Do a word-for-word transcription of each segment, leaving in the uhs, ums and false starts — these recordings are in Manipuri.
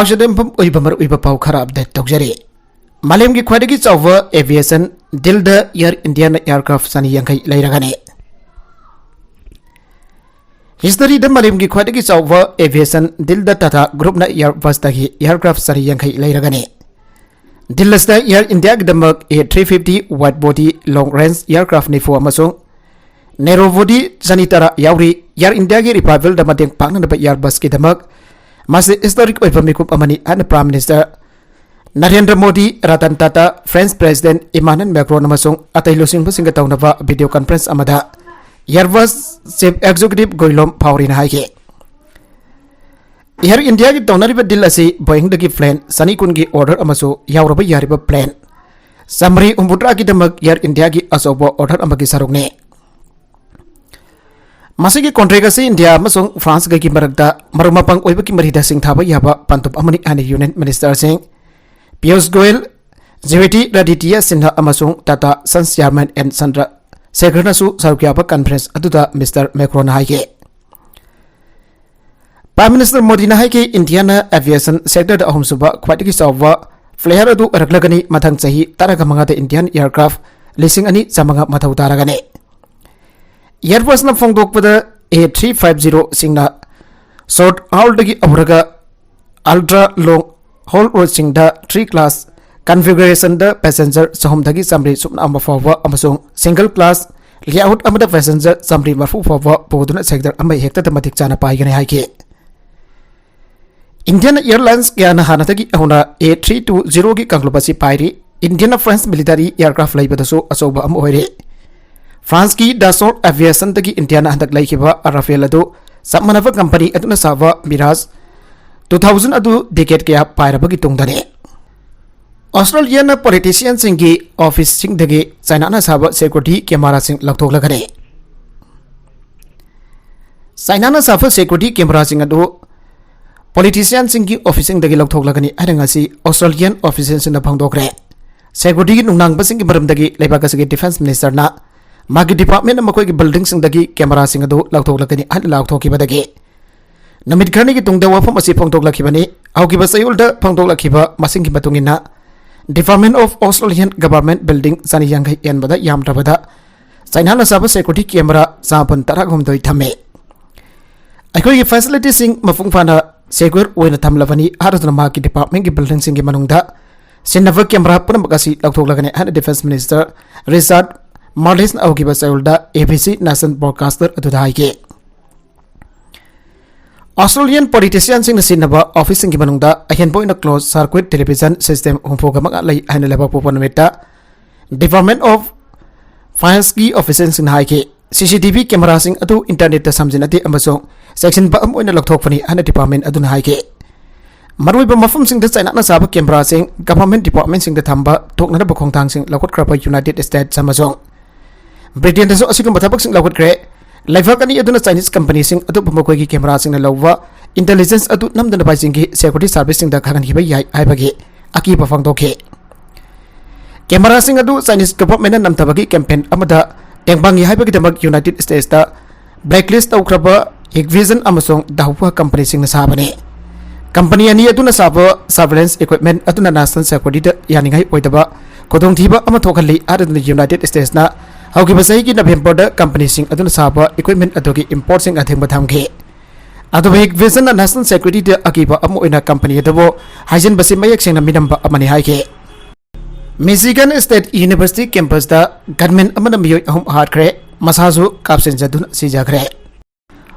ꯑꯁꯤꯗ ꯌꯨꯝꯐꯝ ꯑꯣꯏꯕ ꯃꯔꯨꯑꯣꯏꯕ ꯄꯥꯎ ꯈꯔ ꯑꯞꯗꯦꯠ ꯇꯧꯖꯔꯤ꯫ ꯃꯥꯂꯦꯝꯒꯤ ꯈ꯭ꯋꯥꯏꯗꯒꯤ ꯆꯥꯎꯕ ꯑꯦꯚꯤꯌꯦꯁꯟ ꯗꯤꯜꯗ ꯑꯦꯌꯔ ꯏꯟꯗꯤꯌꯥꯅ ꯑꯦꯌꯔꯀ꯭ꯔꯥꯐ ꯆꯅꯤ ꯌꯥꯡꯈꯩ ꯂꯩꯔꯒꯅꯤ꯫ ꯍꯤꯁꯇꯔꯤꯗ ꯃꯥꯂꯦꯝꯒꯤ ꯈ꯭ꯋꯥꯏꯗꯒꯤ ꯆꯥꯎꯕ ꯑꯦꯚꯤꯌꯦꯁꯟ ꯗꯤꯜꯗ ꯇꯥꯇꯥ ꯒ꯭ꯔꯨꯞꯅ ꯑꯦꯌꯔꯕꯁꯇꯒꯤ ꯑꯦꯌꯔꯀ꯭ꯔꯥꯐ ꯆꯅꯤ ꯌꯥꯡꯈꯩ ꯂꯩꯔꯒꯅꯤ꯫ ꯗꯤꯜ ꯑꯁꯤꯗ ꯑꯦꯌꯔ ꯏꯟꯗꯤꯌꯥꯒꯤꯗꯃꯛ ꯑꯦ ꯊ꯭ꯔꯤ ꯐꯤꯐꯇꯤ ꯋꯥꯏꯠ ꯕꯣꯗꯤ ꯂꯣꯡ ꯔꯦꯟꯖ ꯑꯦꯌꯔꯀ꯭ꯔꯥꯐ ꯅꯤꯐꯨ ꯑꯃꯁꯨꯡ ꯅꯦꯔꯣ ꯕꯣꯗꯤ ꯆꯅꯤ ꯇꯔꯥ ꯌꯥꯎꯔꯤ꯫ ꯑꯦꯌꯔ ꯏꯟꯗꯤꯌꯥꯒꯤ ꯔꯤꯚꯥꯏꯚꯦꯜꯗ ꯃꯇꯦꯡ ꯄꯥꯡꯅꯅꯕ ꯑꯦꯌꯔꯕꯁꯀꯤꯗꯃꯛ ꯃꯁꯤ ꯍꯤꯁꯇꯣꯔꯤꯛ ꯑꯣꯏꯕ ꯃꯤꯀꯨꯞ ꯑꯃꯅꯤ ꯍꯥꯏꯅ prime minister Narendra Modi, Ratan Tata, French president Emmanuel Macron ꯑꯃꯁꯨꯡ ꯑꯇꯩ ꯂꯨꯆꯤꯡꯕꯁꯤꯡꯒ ꯇꯧꯅꯕ ꯚꯤꯗꯤꯑꯣ ꯀꯟꯐꯔꯦꯟꯁ ꯑꯃꯗ ꯑꯦꯌꯔꯕꯁ ꯆꯤꯐ ꯑꯦꯛꯖꯤꯀ꯭ꯌꯨꯇꯤꯚ ꯒꯨꯏꯂꯣꯝ ꯐꯥꯎꯔꯤꯅ ꯍꯥꯏꯈꯤ꯫ ꯑꯦꯌꯔ ꯏꯟꯗꯤꯌꯥꯒꯤ ꯇꯧꯅꯔꯤꯕ ꯗꯤꯜ ꯑꯁꯤ ꯕꯣꯏꯡꯗꯒꯤ ꯄ꯭ꯂꯦꯟ ꯆꯅꯤ ꯀꯨꯟꯒꯤ ꯑꯣꯔꯗꯔ ꯑꯃꯁꯨ ꯌꯥꯎꯔꯕ ꯌꯥꯔꯤꯕ ꯄ꯭ꯂꯦꯟ ꯆꯥꯃꯔꯤ ꯍꯨꯝꯐꯨꯇꯔꯥꯒꯤꯗꯃꯛ ꯑꯦꯌꯔ ꯏꯟꯗꯤꯌꯥꯒꯤ ꯑꯆꯧꯕ ꯑꯣꯔꯗꯔ ꯑꯃꯒꯤ ꯁꯔꯨꯛꯅꯤ꯫ ꯃꯁꯤꯒꯤ ꯀꯣꯟꯇ꯭ꯔꯦꯛ ꯑꯁꯤ ꯏꯟꯗꯤꯌꯥ ꯑꯃꯁꯨꯡ ꯐ꯭ꯔꯥꯟꯁꯀꯒꯤ ꯃꯔꯛꯇ ꯃꯔꯨꯞ ꯃꯄꯥꯡ ꯑꯣꯏꯕꯒꯤ ꯃꯔꯤꯗ ꯁꯤꯡꯊꯥꯕ ꯌꯥꯕ ꯄꯥꯟꯗꯝ ꯑꯃꯅꯤ ꯍꯥꯏꯅ ꯌꯨꯅꯤꯌꯟ ꯃꯤꯅꯤꯁꯇꯔꯁꯤꯡ ꯄꯤꯌꯨꯁ ꯒꯣꯌꯜ, ꯖꯦ ꯋꯤ ꯇꯤ ꯔꯥꯗꯤꯇꯤꯌꯥ ꯁꯤꯟꯍꯥ ꯑꯃꯁꯨꯡ Tata sons chairman N Chandra ꯁꯦꯈꯔꯅꯁꯨ ꯁꯔꯨꯛ ꯌꯥꯕ ꯀꯟꯐꯔꯦꯟꯁ ꯑꯗꯨꯗ ꯃꯤꯁꯇꯔ ꯃꯦꯀ꯭ꯔꯣꯟꯅ ꯍꯥꯏꯈꯤ꯫ ꯄ꯭ꯔꯥꯏꯝ ꯃꯤꯅꯤꯁꯇꯔ ꯃꯣꯗꯤꯅ ꯍꯥꯏꯈꯤ, ꯏꯟꯗꯤꯌꯥꯅ ꯑꯦꯚꯤꯌꯦꯁꯟ ꯁꯦꯛꯇꯔꯗ ꯑꯍꯨꯝꯁꯨꯕ ꯈ꯭ꯋꯥꯏꯗꯒꯤ ꯆꯥꯎꯕ ꯄ꯭ꯂꯦꯌꯔ ꯑꯗꯨ ꯑꯣꯏꯔꯛꯂꯒꯅꯤ꯫ ꯃꯊꯪ ꯆꯍꯤ ꯇꯔꯥꯒ ꯃꯉꯥꯗ ꯏꯟꯗꯤꯌꯥꯟ ꯑꯦꯌꯔꯀ꯭ꯔꯥꯐ ꯂꯤꯁꯤꯡ ꯑꯅꯤ ꯆꯥꯃꯉꯥ ꯃꯊꯧ ꯇꯥꯔꯒꯅꯤ꯫ ꯑꯦꯌꯔꯕꯁꯅ ꯐꯣꯡꯗꯣꯛꯄꯗ, ꯑꯦ ꯊ꯭ꯔꯤ ꯐꯥꯏꯚ ꯖꯤꯔꯣꯁꯤꯡꯅ ꯁꯣꯔꯠ ꯍꯥꯎꯜꯗꯒꯤ ꯍꯧꯔꯒ ꯑꯜꯇ꯭ꯔꯥ ꯂꯣꯡ ꯍꯣꯜ ꯔꯣꯗꯁꯤꯡꯗ ꯊ꯭ꯔꯤ ꯀ꯭ꯂꯥꯁ ꯀꯟꯐꯤꯒꯔꯦꯁꯟꯗ ꯄꯦꯁꯦꯟꯖꯔ ꯆꯍꯨꯝꯗꯒꯤ ꯆꯥꯃꯔꯤ ꯁꯨꯞꯅ ꯑꯃ ꯐꯥꯎꯕ ꯑꯃꯁꯨꯡ ꯁꯤꯡꯒꯜ ꯀ꯭ꯂꯥꯁ ꯂꯦꯑꯥꯎꯠ ꯑꯃꯗ ꯄꯦꯁꯦꯟꯖꯔ ꯆꯥꯃꯔꯤ ꯃꯔꯐꯨ ꯐꯥꯎꯕ ꯄꯨꯗꯨꯅ ꯁꯦꯛꯇꯔ ꯑꯃ ꯍꯦꯛꯇꯗ ꯃꯇꯤꯛ ꯆꯥꯅ ꯄꯥꯏꯒꯅꯤ ꯍꯥꯏꯈꯤ꯫ ꯏꯟꯗꯤꯌꯟ ꯑꯦꯌꯔꯂꯥꯏꯟꯁ ꯀꯌꯥꯅ ꯍꯥꯟꯅꯗꯒꯤ ꯍꯧꯅ ꯑꯦ ꯊ꯭ꯔꯤ ꯇꯨ ꯖꯤꯔꯣꯒꯤ ꯀꯥꯡꯂꯨꯞ ꯑꯁꯤ ꯄꯥꯏꯔꯤ꯫ ꯏꯟꯗꯤꯌꯟ ꯐ꯭ꯔꯦꯟꯁ ꯃꯤꯂꯤꯇꯔꯤ ꯑꯦꯌꯔꯀ꯭ꯔꯥꯐ ꯂꯩꯕꯗꯁꯨ ꯑꯆꯧꯕ ꯑꯃ ꯑꯣꯏꯔꯦ꯫ ꯐ꯭ꯔꯥꯟꯁꯀꯤ ꯗꯥꯁꯣꯜ ꯑꯦꯚꯤꯌꯦꯁꯟꯗꯒꯤ ꯏꯟꯗꯤꯌꯥꯅ ꯍꯟꯗꯛ ꯂꯩꯈꯤꯕ ꯔꯥꯐꯦꯜ ꯑꯗꯨ ꯆꯞ ꯃꯥꯟꯅꯕ ꯀꯝꯄꯅꯤ ꯑꯗꯨꯅ ꯁꯥꯕ ꯃꯤꯔꯥꯖ ꯇꯨ ꯊꯥꯎꯖꯟ ꯑꯗꯨ ꯗꯦꯀꯦꯗ ꯀꯌꯥ ꯄꯥꯏꯔꯕꯒꯤ ꯇꯨꯡꯗꯅꯤ꯫ ꯑꯣꯁꯇ꯭ꯔꯦꯂꯤꯌꯥꯅ ꯄꯣꯂꯤꯇꯤꯁꯤꯌꯟꯁꯤꯡꯒꯤ ꯑꯣꯐꯤꯁꯁꯤꯡꯗꯒꯤ ꯆꯥꯏꯅꯥꯅ ꯁꯥꯕ ꯁꯦꯀ꯭ꯌꯨꯔꯤꯇꯤ ꯀꯦꯃꯦꯔꯥꯁꯤꯡ ꯂꯧꯊꯣꯛꯂꯒꯅꯤ꯫ ꯆꯥꯏꯅꯥꯅ ꯁꯥꯕ ꯁꯦꯀ꯭ꯌꯨꯔꯤꯇꯤ ꯀꯦꯃꯦꯔꯥꯁꯤꯡ ꯑꯗꯨ ꯄꯣꯂꯤꯇꯤꯁꯤꯌꯟꯁꯤꯡꯒꯤ ꯑꯣꯐꯤꯁꯁꯤꯡꯗꯒꯤ ꯂꯧꯊꯣꯛꯂꯒꯅꯤ ꯍꯥꯏꯅ ꯉꯁꯤ ꯑꯣꯁꯇ꯭ꯔꯦꯂꯤꯌꯟ ꯑꯣꯐꯤꯁꯤꯌꯦꯜꯁꯤꯡꯅ ꯐꯣꯡꯗꯣꯛꯈ꯭ꯔꯦ꯫ ꯁꯦꯀ꯭ꯌꯨꯔꯤꯇꯤꯒꯤ ꯅꯨꯡꯅꯥꯡꯕꯁꯤꯡꯒꯤ ꯃꯔꯝꯗꯒꯤ ꯂꯩꯕꯥꯛ ꯑꯁꯤꯒꯤ ꯗꯤꯐꯦꯟꯁ ꯃꯤꯅꯤꯁꯇꯔꯅ ꯃꯥꯒꯤ ꯗꯤꯄꯥꯔꯠꯃꯦꯟꯅ ꯃꯈꯣꯏꯒꯤ ꯕꯤꯜꯗꯤꯡꯁꯤꯡꯗꯒꯤ ꯀꯦꯃꯦꯔꯥꯁꯤꯡ ꯑꯗꯨ ꯂꯧꯊꯣꯛꯂꯒꯅꯤ ꯍꯥꯏꯅ ꯂꯥꯎꯊꯣꯛꯈꯤꯕꯗꯒꯤ ꯅꯨꯃꯤꯠ ꯈꯔꯅꯤꯒꯤ ꯇꯨꯡꯗ ꯋꯥꯐꯝ ꯑꯁꯤ ꯐꯣꯡꯗꯣꯛꯂꯛꯈꯤꯕꯅꯤ꯫ ꯍꯧꯈꯤꯕ ꯆꯌꯣꯜꯗ ꯐꯣꯡꯗꯣꯛꯂꯛꯈꯤꯕ ꯃꯁꯤꯡꯒꯤ ꯃꯇꯨꯡ ꯏꯟꯅ, Department of Australian Government Building ꯆꯅꯤ ꯌꯥꯡꯈꯩ ꯍꯦꯟꯕꯗ ꯌꯥꯝꯗ꯭ꯔꯕꯗ ꯆꯩꯅꯥꯅ ꯁꯥꯕ security camera ꯆꯥꯝꯃꯥꯄꯟ ꯇꯔꯥꯍꯨꯝꯗꯣꯏ ꯊꯝꯃꯤ꯫ ꯑꯩꯈꯣꯏꯒꯤ facilityꯁꯤꯡ ꯃꯄꯨꯡ ꯐꯥꯅ secure ꯑꯣꯏꯅ ꯊꯝꯂꯕꯅꯤ ꯍꯥꯏꯔꯗꯨꯅ ꯃꯍꯥꯛꯀꯤ departmentꯀꯤ buildingꯁꯤꯡꯒꯤ ꯃꯅꯨꯡꯗ ꯁꯤꯖꯤꯟꯅꯕ camera ꯄꯨꯝꯅꯃꯛ ꯑꯁꯤ ꯂꯧꯊꯣꯛꯂꯒꯅꯤ ꯍꯥꯏꯅ Defence Minister Richard Marles ꯍꯧꯈꯤꯕ ꯆꯌꯣꯜꯗ A B C National Broadcaster ꯑꯗꯨꯗ ꯍꯥꯏꯈꯤ꯫ Australian politicianꯁꯤꯡꯅ ꯁꯤꯖꯤꯟꯅꯕ officeꯁꯤꯡꯒꯤ ꯃꯅꯨꯡꯗ ꯑꯍꯦꯟꯕ ꯑꯣꯏꯅ closed circuit television system ꯍꯨꯝꯐꯨꯒ ꯃꯉꯥ ꯂꯩ ꯍꯥꯏꯅ ꯂꯩꯕꯥꯛꯄꯣꯛꯄ ꯅꯨꯃꯤꯠꯇ Department of Financeꯀꯤ officialꯁꯤꯡꯅ ꯍꯥꯏꯈꯤ꯫ C C T V cameraꯁꯤꯡ ꯑꯗꯨ internetꯇ ꯁꯝꯖꯤꯟꯅꯗꯦ ꯑꯃꯁꯨꯡ ꯆꯦꯛꯁꯤꯟꯕ ꯑꯃ ꯑꯣꯏꯅ ꯂꯧꯊꯣꯛꯄꯅꯤ ꯍꯥꯏꯅ department ꯑꯗꯨꯅ ꯍꯥꯏꯈꯤ꯫ ꯃꯔꯨꯑꯣꯏꯕ ꯃꯐꯝꯁꯤꯡꯗ ꯆꯩꯅꯥꯅ ꯁꯥꯕ cameraꯁꯤꯡ government departmentꯁꯤꯡꯗ ꯊꯝꯕ ꯊꯣꯛꯅꯅꯕ ꯈꯣꯡꯊꯥꯡꯁꯤꯡ ꯂꯧꯈꯠꯈ꯭ꯔꯕ United States ꯑꯃꯁꯨꯡ Britainꯗꯁꯨ ꯑꯁꯤꯒꯨꯝꯕ ꯊꯕꯛꯁꯤꯡ ꯂꯧꯈꯠꯈ꯭ꯔꯦ꯫ ꯂꯩꯕꯥꯛ ꯑꯅꯤ ꯑꯗꯨꯅ Chinese companyꯁꯤꯡ ꯑꯗꯨꯕꯨ ꯃꯈꯣꯏꯒꯤ cameraꯁꯤꯡꯅ ꯂꯧꯕ intelligence ꯑꯗꯨ ꯅꯝꯗꯨꯅ ꯄꯥꯏꯁꯤꯟꯈꯤ, security serviceꯁꯤꯡꯗ ꯈꯪꯍꯟꯈꯤꯕ ꯌꯥꯏ ꯍꯥꯏꯕꯒꯤ ꯑꯀꯤꯕ ꯐꯣꯡꯗꯣꯛꯈꯤ꯫ Cameraꯁꯤꯡ ꯑꯗꯨ Chinese governmentꯅ ꯅꯝꯊꯕꯒꯤ campaign ꯑꯃꯗ ꯇꯦꯡꯕꯥꯡꯉꯤ ꯍꯥꯏꯕꯒꯤꯗꯃꯛ United Statesꯇ blacklist ꯇꯧꯈ꯭ꯔꯕ Hikvision ꯑꯃꯁꯨꯡ Dahua companyꯁꯤꯡꯅ ꯁꯥꯕꯅꯤ꯫ Company ꯑꯅꯤ ꯑꯗꯨꯅ ꯁꯥꯕ surveillance equipment ꯑꯗꯨꯅ national securityꯗ ꯌꯥꯅꯤꯡꯉꯥꯏ ꯑꯣꯏꯗꯕ ꯈꯨꯗꯣꯡꯊꯤꯕ ꯑꯃ ꯊꯣꯛꯍꯜꯂꯤ ꯍꯥꯏꯗꯨꯅ United Statesꯅ ꯍꯧꯈꯤꯕ ꯆꯍꯤꯒꯤ Novemberꯗ companyꯁꯤꯡ ꯑꯗꯨꯅ ꯁꯥꯕ equipment ꯑꯗꯨꯒꯤ importꯁꯤꯡ ꯑꯊꯤꯡꯕ ꯊꯝꯈꯤ꯫ ꯑꯗꯨꯕꯨ Hikvisionꯅ national securityꯗ ꯑꯀꯤꯕ ꯑꯃ ꯑꯣꯏꯅ company ꯑꯗꯨꯕꯨ ꯍꯥꯏꯖꯤꯟꯕꯁꯤ ꯃꯌꯦꯛ ꯁꯦꯡꯅ ꯃꯤꯅꯝꯕ ꯑꯃꯅꯤ ꯍꯥꯏꯈꯤ꯫ Michigan State University campusꯇ gunman ꯑꯃꯅ ꯃꯤꯑꯣꯏ ꯑꯍꯨꯝ ꯍꯥꯠꯈ꯭ꯔꯦ, ꯃꯁꯥꯁꯨ ꯀꯥꯞꯁꯤꯟꯖꯗꯨꯅ ꯁꯤꯖꯈ꯭ꯔꯦ꯫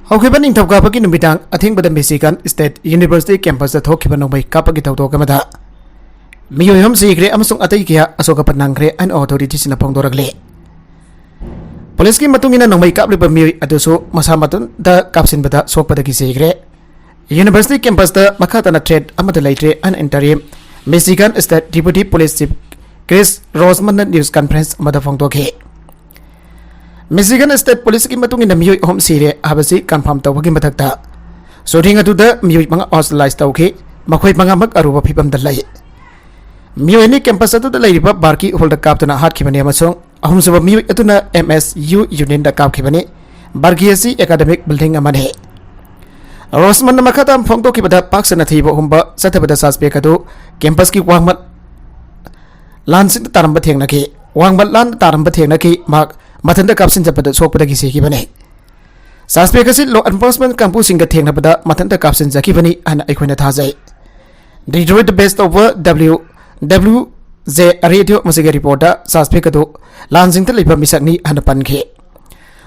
ꯍꯧꯈꯤꯕ ꯅꯤꯡꯊꯧꯀꯥꯕꯒꯤ ꯅꯨꯃꯤꯗꯥꯡ ꯑꯊꯦꯡꯕꯗ Michigan State University campusꯇ ꯊꯣꯛꯈꯤꯕ ꯅꯣꯡꯃꯩ ꯀꯥꯞꯄꯒꯤ ꯊꯧꯗꯣꯛ ꯑꯃꯗ ꯃꯤꯑꯣꯏ ꯑꯍꯨꯝ ꯁꯤꯈ꯭ꯔꯦ ꯑꯃꯁꯨꯡ ꯑꯇꯩ ꯀꯌꯥ ꯑꯁꯣꯛ ꯑꯄꯟ ꯅꯪꯈ꯭ꯔꯦ ꯍꯥꯏꯅ authorityꯁꯤꯡꯅ ꯐꯣꯡꯗꯣꯔꯛꯂꯤ꯫ Policeꯀꯤ ꯃꯇꯨꯡ ꯏꯟꯅ ꯅꯣꯡꯃꯩ ꯀꯥꯞꯂꯤꯕ ꯃꯤꯑꯣꯏ ꯑꯗꯨꯁꯨ ꯃꯁꯥ ꯃꯊꯟꯇ ꯀꯥꯞꯁꯤꯟꯕꯗ ꯁꯣꯛꯄꯗꯒꯤ ꯁꯤꯈ꯭ꯔꯦ꯫ University campusꯇ ꯃꯈꯥ ꯇꯥꯅ threat ꯑꯃꯠꯇ ꯂꯩꯇ꯭ꯔꯦ ꯍꯥꯏꯅ interim Michigan State Deputy Police Chief Chris Rosemanꯅ news conference ꯑꯃꯗ ꯐꯣꯡꯗꯣꯛꯈꯤ꯫ Michigan State Policeꯀꯤ ꯃꯇꯨꯡ ꯏꯟꯅ ꯃꯤꯑꯣꯏ ꯑꯍꯨꯝ ꯁꯤꯔꯦ ꯍꯥꯏꯕꯁꯤ confirm ꯇꯧꯕꯒꯤ ꯃꯊꯛꯇ, shooting ꯑꯗꯨꯗ ꯃꯤꯑꯣꯏ ꯃꯉꯥ hospitalize ꯇꯧꯈꯤ, ꯃꯈꯣꯏ ꯃꯉꯥꯃꯛ ꯑꯔꯨꯕ ꯐꯤꯕꯝꯗ ꯂꯩ꯫ ꯃꯤꯑꯣꯏ ꯑꯅꯤ campus ꯑꯗꯨꯗ ꯂꯩꯔꯤꯕ Barkey Hallꯗ ꯀꯥꯞꯇꯨꯅ ꯍꯥꯠꯈꯤꯕꯅꯤ ꯑꯃꯁꯨꯡ ꯑꯍꯨꯝꯁꯨꯕ ꯃꯤꯑꯣꯏ ꯑꯗꯨꯅ M S U Unionꯗ ꯀꯥꯞꯈꯤꯕꯅꯤ꯫ Barkey ꯑꯁꯤ academic building ꯑꯃꯅꯤ꯫ ꯔꯣꯁꯃꯟꯅ ꯃꯈꯥ ꯇꯥꯅ ꯐꯣꯡꯗꯣꯛꯈꯤꯕꯗ, ꯄꯥꯛ ꯁꯟꯅ ꯊꯤꯕ ꯍꯨꯝꯕ ꯆꯠꯊꯕꯗ suspect ꯑꯗꯨ campusꯀꯤ ꯋꯥꯡꯃ ꯂꯥꯟꯁꯤꯡꯗ ꯇꯥꯔꯝꯕ ꯊꯦꯡꯅꯈꯤ꯫ ꯋꯥꯡꯃ ꯂꯥꯟꯗ ꯇꯥꯔꯝꯕ ꯊꯦꯡꯅꯈꯤ꯫ ꯃꯍꯥꯛ ꯃꯊꯟꯇ ꯀꯥꯞꯁꯤꯟꯖꯕꯗ ꯁꯣꯛꯄꯗꯒꯤ ꯁꯤꯈꯤꯕꯅꯤ꯫ Suspect ꯑꯁꯤ law enforcement ꯀꯥꯡꯕꯨꯁꯤꯡꯒ ꯊꯦꯡꯅꯕꯗ ꯃꯊꯟꯇ ꯀꯥꯞꯁꯤꯟꯖꯈꯤꯕꯅꯤ ꯍꯥꯏꯅ ꯑꯩꯈꯣꯏꯅ ꯊꯥꯖꯩ꯫ Detroitꯇ base ꯇꯧꯕ W W J Radio ꯑꯃꯁꯤꯒꯤ reportꯇ suspect ꯑꯗꯨ ꯂꯥꯟꯁꯤꯡꯗ ꯂꯩꯕ ꯃꯤꯁꯛꯅꯤ ꯍꯥꯏꯅ ꯄꯟꯈꯤ꯫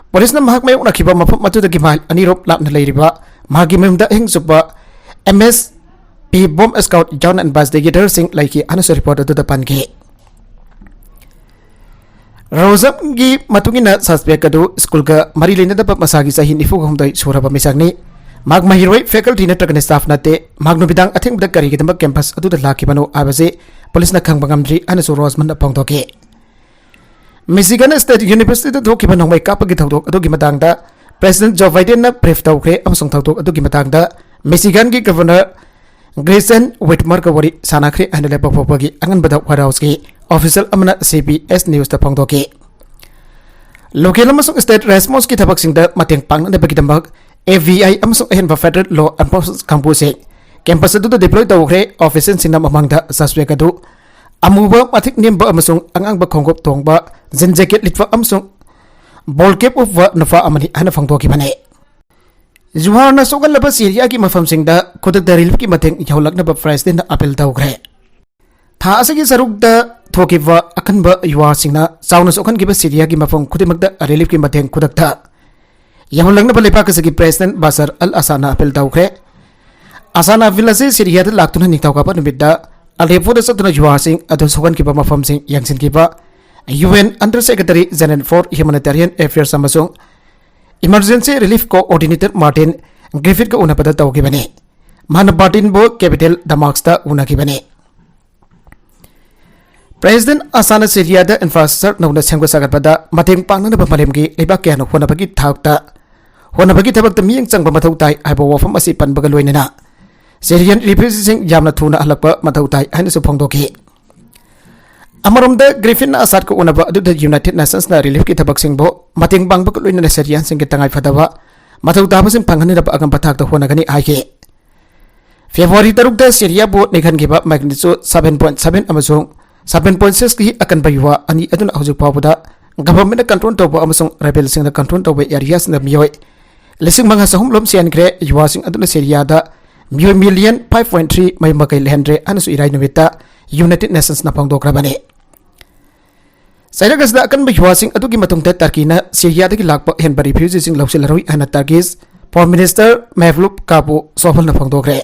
ꯄꯨꯂꯤꯁꯅ ꯃꯍꯥꯛ ꯃꯥꯌꯣꯛꯅꯈꯤꯕ ꯃꯐꯝ ꯑꯗꯨꯗꯒꯤ mile ꯑꯅꯤꯔꯣꯝ ꯂꯥꯞꯅ ꯂꯩꯔꯤꯕ ꯃꯍꯥꯛꯀꯤ ꯃꯌꯨꯝꯗ ꯑꯍꯤꯡ ꯆꯨꯞꯄ M S P Bomb Squad Joint Investigatorꯁꯤꯡ ꯂꯩꯈꯤ ꯍꯥꯏꯅꯁꯨ report ꯑꯗꯨꯗ ꯄꯟꯈꯤ꯫ ꯔꯣꯖꯞꯒꯤ ꯃꯇꯨꯡ ꯏꯟꯅ, suspect ꯑꯗꯨ ꯁ꯭ꯀꯨꯜꯒ ꯃꯔꯤ ꯂꯩꯅꯗꯕ ꯃꯁꯥꯒꯤ ꯆꯍꯤ ꯅꯤꯐꯨ ꯍꯨꯝꯗꯣꯏ ꯁꯨꯔꯕ ꯃꯤꯁꯛꯅꯤ꯫ ꯃꯍꯥꯛ ꯃꯍꯩꯔꯣꯏ, faculty ꯅꯠꯇ꯭ꯔꯒꯅ staff ꯅꯠꯇꯦ꯫ ꯃꯍꯥꯛ ꯅꯨꯃꯤꯗꯥꯡ ꯑꯊꯦꯡꯕꯗ ꯀꯔꯤꯒꯤꯗꯃꯛ campus ꯑꯗꯨꯗ ꯂꯥꯛꯈꯤꯕꯅꯣ ꯍꯥꯏꯕꯁꯤ ꯄꯨꯂꯤꯁꯅ ꯈꯪꯕ ꯉꯝꯗ꯭ꯔꯤ ꯍꯥꯏꯅꯁꯨ ꯔꯣꯖꯃꯟꯅ ꯐꯣꯡꯗꯣꯛꯈꯤ꯫ Michigan State Universityꯗ ꯊꯣꯛꯈꯤꯕ ꯅꯣꯡꯃꯩ ꯀꯥꯞꯄꯒꯤ ꯊꯧꯗꯣꯛ ꯑꯗꯨꯒꯤ ꯃꯇꯥꯡꯗ President Joe Bidenꯅ brief ꯇꯧꯈ꯭ꯔꯦ ꯑꯃꯁꯨꯡ ꯊꯧꯗꯣꯛ ꯑꯗꯨꯒꯤ ꯃꯇꯥꯡꯗ Michiganꯒꯤ Governor Gretchen Whitmerꯒ ꯋꯥꯔꯤ ꯁꯥꯟꯅꯈ꯭ꯔꯦ ꯍꯥꯏꯅ ꯂꯥꯏꯕꯛ ꯐꯥꯎꯕꯒꯤ ꯑꯉꯟꯕꯗ White Houseꯀꯤ official ꯑꯃꯅ C B S Newsꯇ ꯐꯣꯡꯗꯣꯛꯈꯤ꯫ Local ꯑꯃꯁꯨꯡ state responseꯀꯤ ꯊꯕꯛꯁꯤꯡꯗ ꯃꯇꯦꯡ ꯄꯥꯡꯅꯅꯕꯒꯤꯗꯃꯛ F B I ꯑꯃꯁꯨꯡ ꯑꯍꯦꯟꯕ federal law enforcement ꯀꯥꯡꯕꯨꯁꯤꯡ campus ꯑꯗꯨꯗ deploy ꯇꯧꯈ꯭ꯔꯦ꯫ Officialꯁꯤꯡꯅ ꯃꯃꯥꯡꯗ suspect ꯑꯗꯨ ꯑꯃꯨꯕ ꯃꯊꯛ ꯅꯦꯝꯕ ꯑꯃꯁꯨꯡ ꯑꯉꯥꯡꯕ ꯈꯣꯡꯎꯞ ꯇꯣꯡꯕ, jean jacket ꯂꯤꯠꯄ ꯑꯃꯁꯨꯡ bald cap ꯎꯞꯄ ꯅꯨꯄꯥ ꯑꯃꯅꯤ ꯍꯥꯏꯅ ꯐꯣꯡꯗꯣꯛꯈꯤꯕꯅꯤ꯫ ꯖꯨꯍꯥꯔꯅ ꯁꯣꯛꯍꯜꯂꯕ ꯁꯤꯔꯤꯌꯥꯒꯤ ꯃꯐꯝꯁꯤꯡꯗ ꯈꯨꯗꯛꯇ reliefꯀꯤ ꯃꯇꯦꯡ ꯌꯧꯍꯜꯂꯛꯅꯕ Presidentꯅ appeal ꯇꯧꯈ꯭ꯔꯦ꯫ ꯊꯥ ꯑꯁꯤꯒꯤ ꯁꯔꯨꯛꯇ ꯊꯣꯛꯈꯤꯕ ꯑꯀꯟꯕ ꯌꯨꯍꯥꯔꯁꯤꯡꯅ ꯆꯥꯎꯅ ꯁꯣꯛꯍꯟꯈꯤꯕ ꯁꯤꯔꯤꯌꯥꯒꯤ ꯃꯐꯝ ꯈꯨꯗꯤꯡꯃꯛꯇ reliefꯀꯤ ꯃꯇꯦꯡ ꯈꯨꯗꯛꯇ ꯌꯧꯍꯜꯂꯛꯅꯕ ꯂꯩꯕꯥꯛ ꯑꯁꯤꯒꯤ President Bashar al-Assadꯅ appeal ꯇꯧꯈ꯭ꯔꯦ꯫ Assadꯅ appeal ꯑꯁꯤ ꯁꯤꯔꯤꯌꯥꯗ ꯂꯥꯛꯇꯨꯅ ꯅꯤꯡꯊꯧꯀꯥꯕ ꯅꯨꯃꯤꯠꯇ Aleppoꯗ ꯆꯠꯇꯨꯅ ꯌꯨꯍꯥꯔꯁꯤꯡ ꯑꯗꯨ ꯁꯣꯛꯍꯟꯈꯤꯕ ꯃꯐꯝꯁꯤꯡ ꯌꯦꯡꯁꯤꯟꯈꯤꯕ U N Under Secretary General for Humanitarian Affairs ꯑꯃꯁꯨꯡ Emergency Relief Coordinator Martin Griffithꯀ ꯎꯅꯕꯗ ꯇꯧꯈꯤꯕꯅꯤ꯫ ꯃꯍꯥꯛꯅ Martinꯕꯨ capital Damascusꯇ ꯎꯅꯈꯤꯕꯅꯤ꯫ President Assadꯅ ꯁꯤꯔꯤꯌꯥꯗ infrastructure ꯅꯧꯅ ꯁꯦꯝꯒꯠ ꯁꯥꯒꯠꯄꯗ ꯃꯇꯦꯡ ꯄꯥꯡꯅꯅꯕ ꯃꯥꯂꯦꯝꯒꯤ ꯂꯩꯕꯥꯛ ꯀꯌꯥꯅ ꯍꯣꯠꯅꯕꯒꯤ ꯊꯥꯛꯇ, ꯍꯣꯠꯅꯕꯒꯤ ꯊꯕꯛꯇ ꯃꯤꯠꯌꯦꯡ ꯆꯪꯕ ꯃꯊꯧ ꯇꯥꯏ ꯍꯥꯏꯕ ꯋꯥꯐꯝ ꯑꯁꯤ ꯄꯟꯕꯒ ꯂꯣꯏꯅꯅ Syrian refugeeꯁꯤꯡ ꯌꯥꯝꯅ ꯊꯨꯅ ꯍꯜꯂꯛꯄ ꯃꯊꯧ ꯇꯥꯏ ꯍꯥꯏꯅꯁꯨ ꯐꯣꯡꯗꯣꯛꯈꯤ꯫ ꯑꯃꯔꯣꯝꯗ, Griffinꯅ Assadꯀ ꯎꯅꯕ ꯑꯗꯨꯗ United Nationsꯅ reliefꯀꯤ ꯊꯕꯛꯁꯤꯡꯕꯨ ꯃꯇꯦꯡ ꯄꯥꯡꯕꯒ ꯂꯣꯏꯅꯅ Syrianꯁꯤꯡꯒꯤ ꯇꯉꯥꯏ ꯐꯗꯕ ꯃꯊꯧ ꯇꯥꯕꯁꯤꯡ ꯐꯪꯍꯟꯅꯕ ꯑꯉꯝꯕ ꯊꯥꯛꯇ ꯍꯣꯠꯅꯒꯅꯤ ꯍꯥꯏꯈꯤ꯫ ꯐꯦꯕ꯭ꯔꯨꯋꯥꯔꯤ ꯇꯔꯨꯛꯇ ꯁꯤꯔꯤꯌꯥꯕꯨ ꯅꯩꯈꯟꯈꯤꯕ magnitude seven point seven ꯑꯃꯁꯨꯡ seven point six ꯀꯤ ꯑꯀꯟꯕ ꯌꯨꯍꯥ ꯑꯅꯤ ꯑꯗꯨꯅ ꯍꯧꯖꯤꯛ ꯐꯥꯎꯕꯗ government ꯅ control ꯇꯧꯕ ꯑꯃꯁꯨꯡ rebel ꯁꯤꯡꯅ control ꯇꯧꯕ area ꯁꯤꯡꯗ ꯃꯤꯑꯣꯏ ꯂꯤꯁꯤꯡ ꯃꯉꯥ ꯆꯍꯨꯝ ꯂꯣꯝ ꯆꯦꯟꯈ꯭ꯔꯦ꯫ ꯌꯨꯍꯥꯁꯤꯡ ꯑꯗꯨꯅ ꯁꯤꯔꯤꯌꯥꯗ ꯃꯤꯑꯣꯏ million five point three ꯃꯌꯨꯝ ꯃꯀꯩ ꯂꯩꯍꯟꯗ꯭ꯔꯦ ꯍꯥꯏꯅꯁꯨ ꯏꯔꯥꯏ ꯅꯨꯃꯤꯠꯇ United Nations ꯅ ꯐꯣꯡꯗꯣꯛꯈ꯭ꯔꯕꯅꯤ꯫ ꯆꯩꯔꯛ ꯑꯁꯤꯗ ꯑꯀꯟꯕ ꯌꯨꯍꯥꯁꯤꯡ ꯑꯗꯨꯒꯤ ꯃꯇꯨꯡꯗ ꯇꯔꯀꯤꯅ ꯁꯤꯔꯤꯌꯥꯗꯒꯤ ꯂꯥꯛꯄ ꯑꯍꯦꯟꯕ refugee ꯁꯤꯡ ꯂꯧꯁꯤꯜꯂꯔꯣꯏ ꯍꯥꯏꯅ Turkish Foreign Minister Mevlut Cavusogluꯅ ꯐꯣꯡꯗꯣꯛꯈ꯭ꯔꯦ꯫